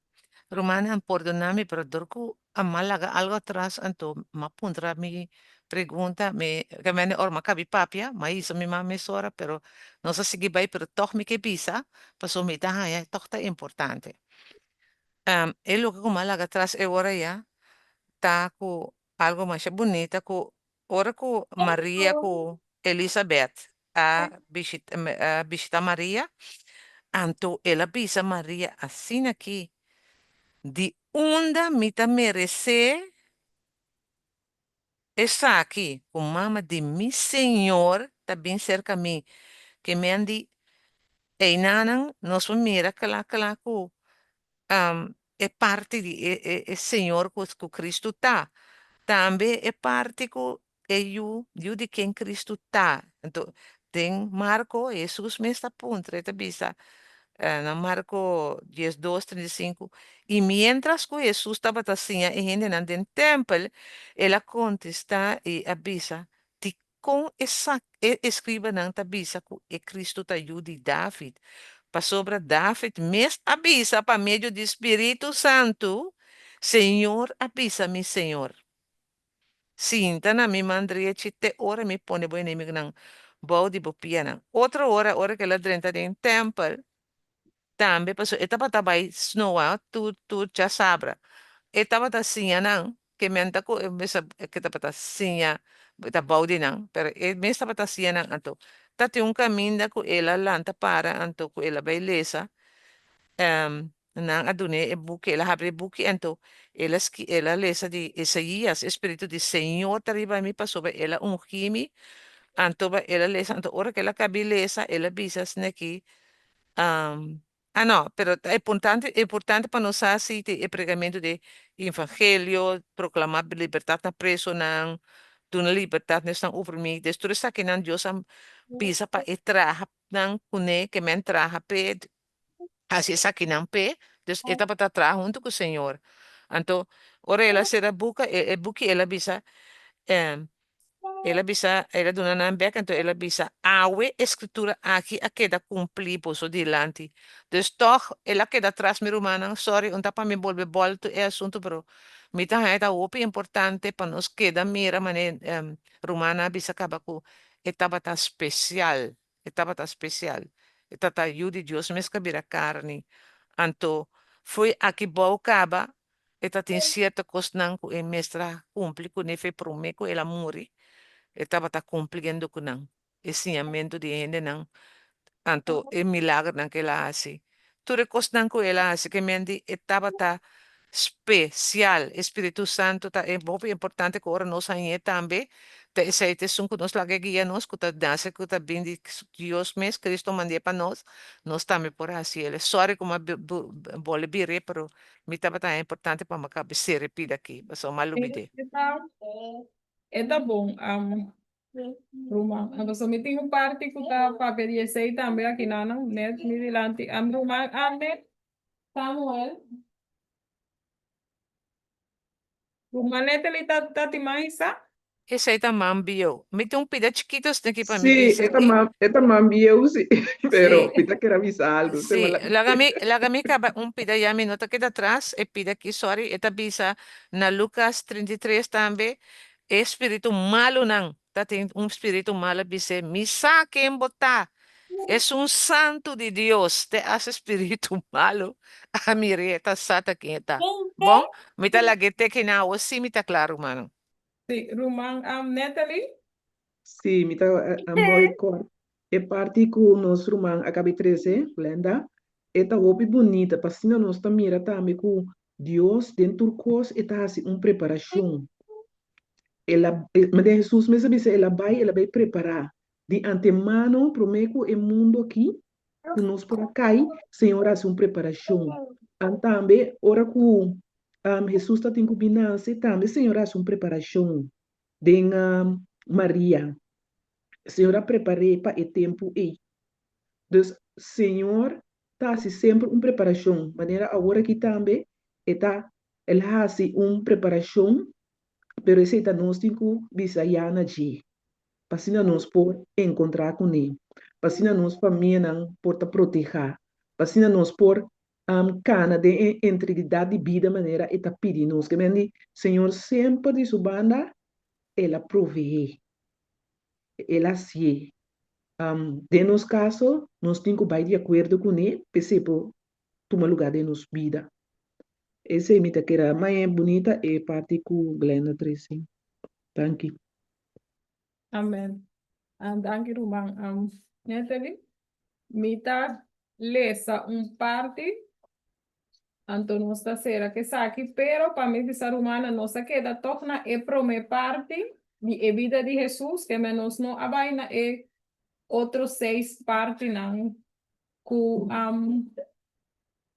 rumannan, pordona mi, pero dor ku a m'a laga algo atras, anto m'a puntra mi pregunta, mi ke mende ora m'a kabi papia, m'a hisa mi mama mesora, pero nos a sigui bai, pero tòg mi ke bisa, pasobra mi ta haña tòg ta importante. E loke ku m'a laga atras e ora ya ta ku algo masha bunita ku ora ku Maria ku Elisabet a bishita a bishita Maria, anto el a bisa Maria asina aki, Di unda mi ta meresé esaki ku mama di mi Señor ta bin serka mi? Ke men di, Einanan nos por mira kla kla ku e parti di e e e Señor ku ku Cristo ta. Tambe e parti ku e yu, yu di ken Cristo ta. Anto den Marko Hesus mes ta puntra, e ta bisa na Marko 12, 35, I miéntras ku Hesus tabata siña e hendenan den tèmpel, el a kontestá i a bisa, Dikon e sa e eskribanan ta bisa ku e Kristu ta yu di David? Pasobra David mes a bisa pa medio di Spiritu Santu, Señor a bisa mi Señor, Sinta na mi man drechi te ora mi pone bo enemigunan bou di bo pianan. Otro ora, ora ku el a drenta den tèmpel, Tambe pasobra e tabata bai snoa tur tur djasabra. E tabata siña nan, ke men ta ku e mester ke tabata siña ta bou di nan, pero e mes tabata siña nan anto ta tin un kaminda ku el a lanta para anto ku el a bai lesa nan a dun'é e buki el a habri e buki anto el a el a lesa di Isaías e spiritu di Señor ta riba mi pasobra el a ungí mi anto el a lesa anto ora ku el a kabi lesa el a bisa asin'aki Ah no, pero ta importante, importante pa nos sa si te e predicamento de evangelio, proclama libertad na presonan, duna libertad na esnan oprimi. Des tur esakinan Dios a bisa pa e traha nan kuné, ke men traha p'e, hasi esakinan p'e. Dus e tabata traha hunto ku Señor. Anto ora el a sera buka e e buki el a bisa el a bisa el a duna nan bek anto el a bisa awe e scritura aki a keda cumpli boso dilanti. Dus tog el a keda tras mi rumannan sorry un ta pa mi bolbe bolto e asunto pero mi ta haña ta hopi importante pa nos keda mira mane rumannan a bisa caba cu e tabata special. E tabata spesial. E tata Yu di Dios mes ka bira karni. Anto, fo'i aki bou kaba, e ta tin sierto kosnan ku e mester a kumpli kuné fe promé ku el a muri. E tabata kumpliendo ku nan, e siñamentu di e hendenan, anto e milagernan ku el a hasi. Tur e kosnan ku el a hasi ke men di e tabata spesial. E Spiritu Santu ta e hopi importante ku ora nos hañ'é tambe, ta esei ta esun ku nos laga guia nos, ku ta nase ku ta bin di Dios mes, Cristo mand'é pa nos, nos tambe por hasi el. Sorry ku mi a bole bir'é, pero mi tabata haña importante pa mi a kaba sera e pida aki, pasobra mi a lubid'é. E ta bon, Ruman. Pasobra mi tin un parti ku ta papia di esei tambe aki nan, net mi dilanti. Ruman Anne Samuel. Ruman Natalie ta ta tin man hisa? Esei ta man bieu. Mi tin un pida chikito esaki pa mi Sí, bisa. e ta man, e ta man bieu sí, pero Sí. mi ta kere bisa algu. Sí, laga mi, laga mi kaba un pida ya mi no ta keda atras, e pida aki, sorry, e ta bisa na Lucas 33 tambe, e spiritu malunan ta tin un spiritu malu a bis'é, Mi sa ken bo ta, esun santu di Dios. Te hasta spiritu malu a mir'é, ta sa ta ken e ta. Bon, mi ta lag'é te kina awo, sí mi ta kla, rumannan. Sí, ruman Natalie. Sí, mi ta mooi kort. E parti ku nos ruman a kabi trese, Glenda, e ta hopi bunita, p'asina nos ta mira tambe ku Dios den tur kos e ta hasi un preparashon. El a, manera Hesus mes a bisa, el a bai, el a bai prepará. Di antemano, promé ku e mundu akí, ku nos por a kai, Señor a hasi un preparashon. An tambe, ora ku Hesus ta tin ku bin nase, tambe Señor a hasi un preparashon den Maria. Señor a prepar'é pa e tempu ei. Dus, Señor ta hasi semper un preparashon, manera awor aki tambe e ta el hasi un preparashon, pero esei ta nos tin ku bisa ya na dje, pa asina nos por enkontrá kuné, pa asina nos famianan por ta protehá, pa asina nos por kana den e integridat di bida manera e ta pidi nos. Ke men di, Señor semper di su banda el a proveé, el a hasié. Den nos kaso, nos tin ku bai di akuerdo kuné p'esei por tuma lugá den nos bida. Esei mi ta kere maña bunita e parti ku Glenda trese. Danki. Amen. Danki ruman Natalie. Mi ta lesa un parti Anto nos ta sera ku esaki, pero pa mi bisa rumannan, nos a keda tòg na e promé parti di e bida di Hesus, keme nos no a bai na e otro seis partinan ku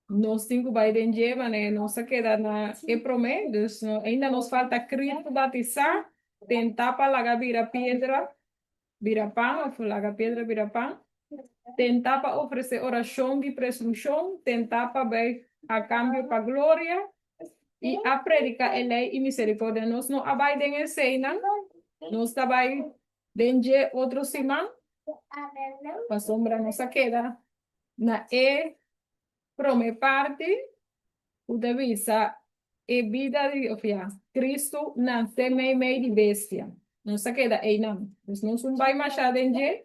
nos tin ku bai den dje, manera nos a keda na e promé, dus ainda nos falta Cristo batisá, tentá pa laga bira piedra bira pan òf laga piedra bira pan, tentá pa ofresé orashon di presunshon, tentá pa bai a kambio pa gloria, i a prediká e lei i miserikòrdia. Nos no a bai den eseinan, nos ta bai den dje otro siman, pasobra nos a keda na e Prome parti ku ta bisa e bida di of ya, Kristu nase meimei di bestia. Nos ta keda einan. Dus nos un bai masha den dje,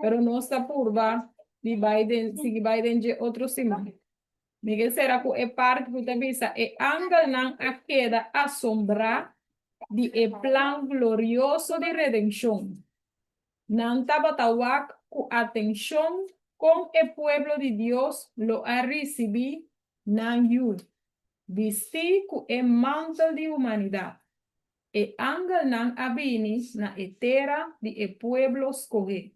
pero nos ta purba di bai den, sigui bai den dje otro siman. Mi ke sera ku e parti ku ta bisa e angelnan a keda asombrá di e plan glorioso di redenshon. Nan tabata wak ku atenshon kon e pueblo di Dios lo a risibí nan yu, bistí ku e mantel di humanidat. E angelnan a bini na e tera di e pueblo skohé.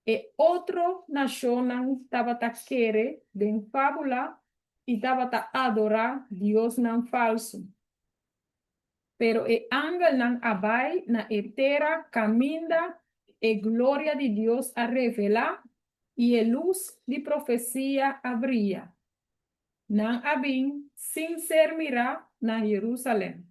E otro nashonnan tabata kere den fábula i tabata adorá diosnan falsu. Pero e angelnan a bai na e tera kaminda e gloria di Dios a revelá i e lus di profesia a bria. Nan a bin sin ser mirá na Jerusalèm.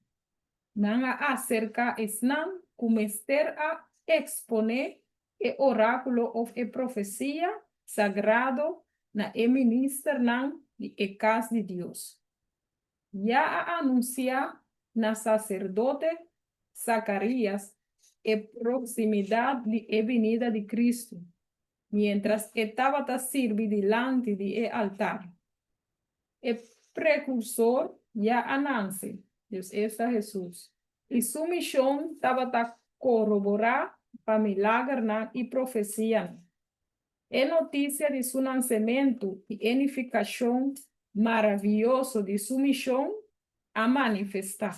Nan a aserká esnan ku mester a eksponé e orákulo òf e profesia sagrado na e ministernan di e kas di Dios. Ya a anunsiá na saserdote Zakarías e proksimidat di e binida di Kristu, miéntras e tabata sirbi dilanti di e altar. E Prekursor ya a nanse, Dios esta Hesus, i su mishon tabata koroborá pa milagernan i profesianan. E notisia di su nansementu i e nifikashon maravioso di su mishon a manifestá.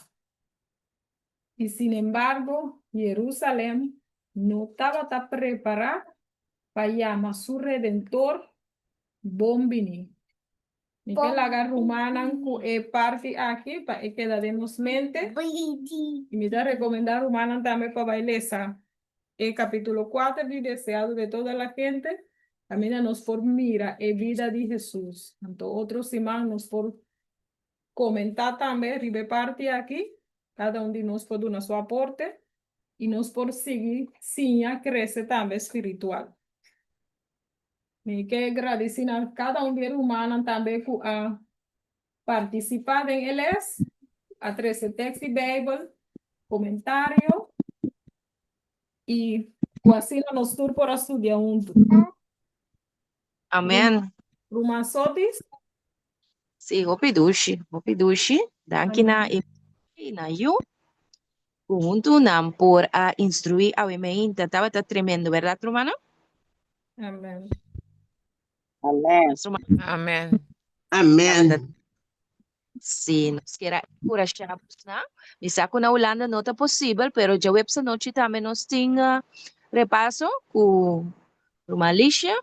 I sinembargo, Jerusalèm no tabata prepará pa yama su Redentor bon biní. Mi ke laga rumannan ku e parti aki pa e keda den nos mente. I mi ta rekomendá rumannan tambe pa bai lesa e kapítulo kuater di Deseado de Toda la Gente, kaminda nos por mira e bida di Hesus. Anto otro siman nos por komentá tambe riba e parti aki, kada un di nos por duna su aporte i nos por sigui siña krese tambe spiritual. Mi ke gradisí na kada un di e rumannan tambe ku a partisipá den e les, a trese tèks di Beibel, komentario i ku asina nos tur por a studia huntu. Amen. Ruman Sotis? Sí, hopi dushi, hopi dushi. Danki na e i na yu. Ku huntu nan por a instruí awe meinta. Tabata tremendo, bèrdat rumannan? Amen. Amen. Nos rumannan Amen. Amen. tabata Sí, nos kier a enkurashá bosnan. Mi sa ku na Hulanda no ta posibel, pero djaweps anochi tambe nos tin repaso ku ruman Alicia.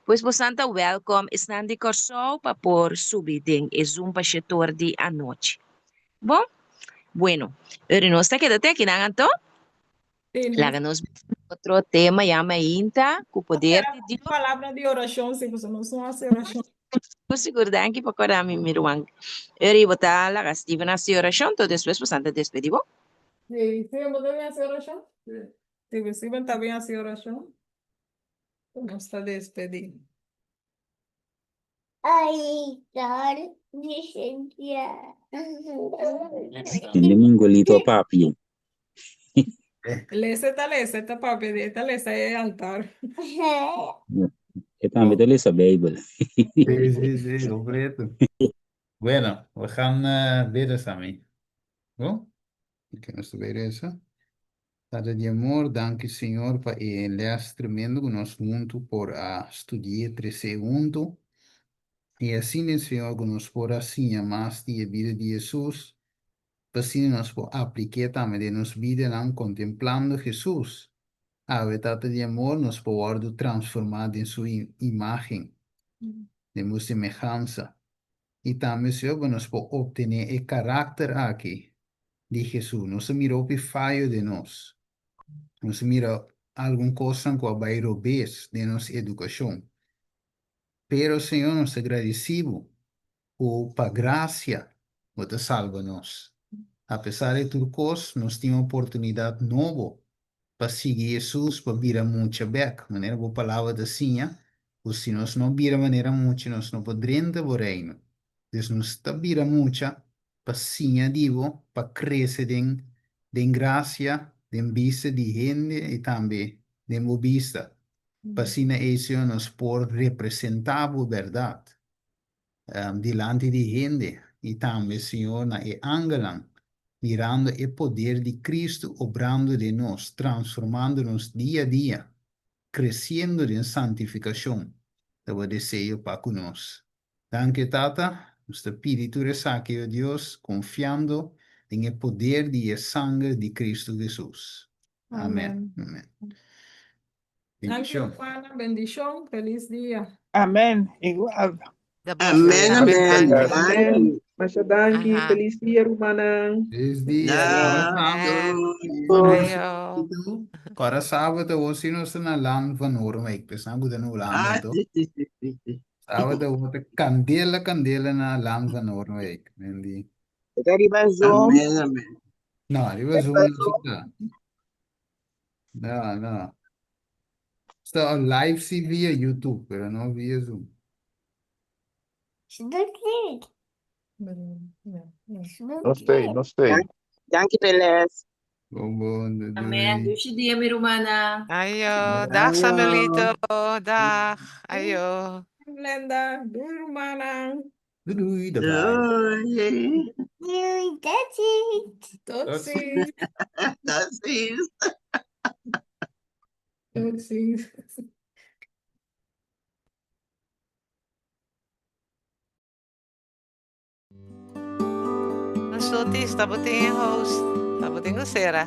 Pues bosnan ta wèlkòm esnan di Kòrsou pa por subi den e Zoom pa shetor di anochi. Bon, bueno, pero nos ta keda te akinan anto. Sí, nos Laga nos otro tema ya mainta ku poder espera di un Dios. palabra di orashon, si boso nos no hasi orashon. Sigur, sigur, danki pa kòrda mi, mi ruman. Eri, bo ta laga Steven hasi orashon, to despues bosan ta despedí bo. Sí, Steven, bo ta bin hasi orashon? Sí, Steven ta bin hasi orashon. Nos ta despedí. Tende mingolito a papia. Lesa ta lesa ta papia di ta lesa e altar. E tambe ta lesa Bijbel. Sí, sí, sí, completo. Bueno, we gaan eh, bidden, Sammy. Goed? Ik nos ta bij reza. Tata di amor, danki Señor pa e les tremendo ku nos huntu por a studi'é, tres'é huntu. I asina, Señor, ku nos por a siña mas di e bida di Hesus, pa asina nos por aplik'é tambe den nos bidanan kontemplando Hesus. Awe, Tata di amor, nos por wòrdu transformá den Su imágen, den bo semehansa. I tambe, Señor, pa nos por optené e karakter aki di Hesus. Nos a mira hopi fayo den nos. Nos a mira algun kosnan ku a bai robes den nos edukashon. Pero, Señor, nos ta gradisí Bo ku pa grasia Bo ta salba nos. Apesar di tur kos, nos tin oportunidat nobo pa sigui Hesus, pa bira mucha bèk, manera Bo Palabra ta siña ku si nos no bira manera mucha, nos no por drenta Bo Reino. Dus nos ta bira mucha pa siña di bo, pa krese den den grasia, den bista di hende i tambe den bo bista, pa asina ei, Señor, nos por representá bo bèrdat dilanti di hende i tambe, Señor, na e angelnan, mirando e poder di Cristo obrando den nos, transformando nos dia a dia, kresiendo den santifikashon, ta bo deseo pa ku nos. Danki, Tata. Nos ta pidi tur esaki, o Dios, konfiando den e poder di e sanger di Cristo Hesus. Amen. Amen. Amen. Danki, Bendishon. rumannan. Bendishon. Felis dia. Amen. Igual. Da boso Amen, tambe. amen. Danki. Amen. Danki. Masha danki. Aha. Felis dia, rumannan. Felis dia. Da, Amen. doei. Ayo. Kòrda sábado awor si nos ta na Land van Noorwijk. Pensá ku ta na Hulanda Ah, anto. sí, sí, sí, sí, sí. Sábado awor ta kandela kandela na Land van Noorwijk. Mendi. E ta riba Zoom. Amen, amen. No, riba Zoom Riba no Zoom. ta. No, no. Sta live sí via YouTube, pero no via Zoom. No stay, no stay. Danki p'e les. Bon, bon, doei, Amen. doei. Dushi dia, mi rumannan. Ayo, dag Ayo. Samuelito, dag. Ayo. Glenda, doei rumannan. Doei, doei, bye bye. Doei. Tot Tot ziens. Tot ziens. Tot ziens. Sotis, tabatin e host. Tabatin ku sera.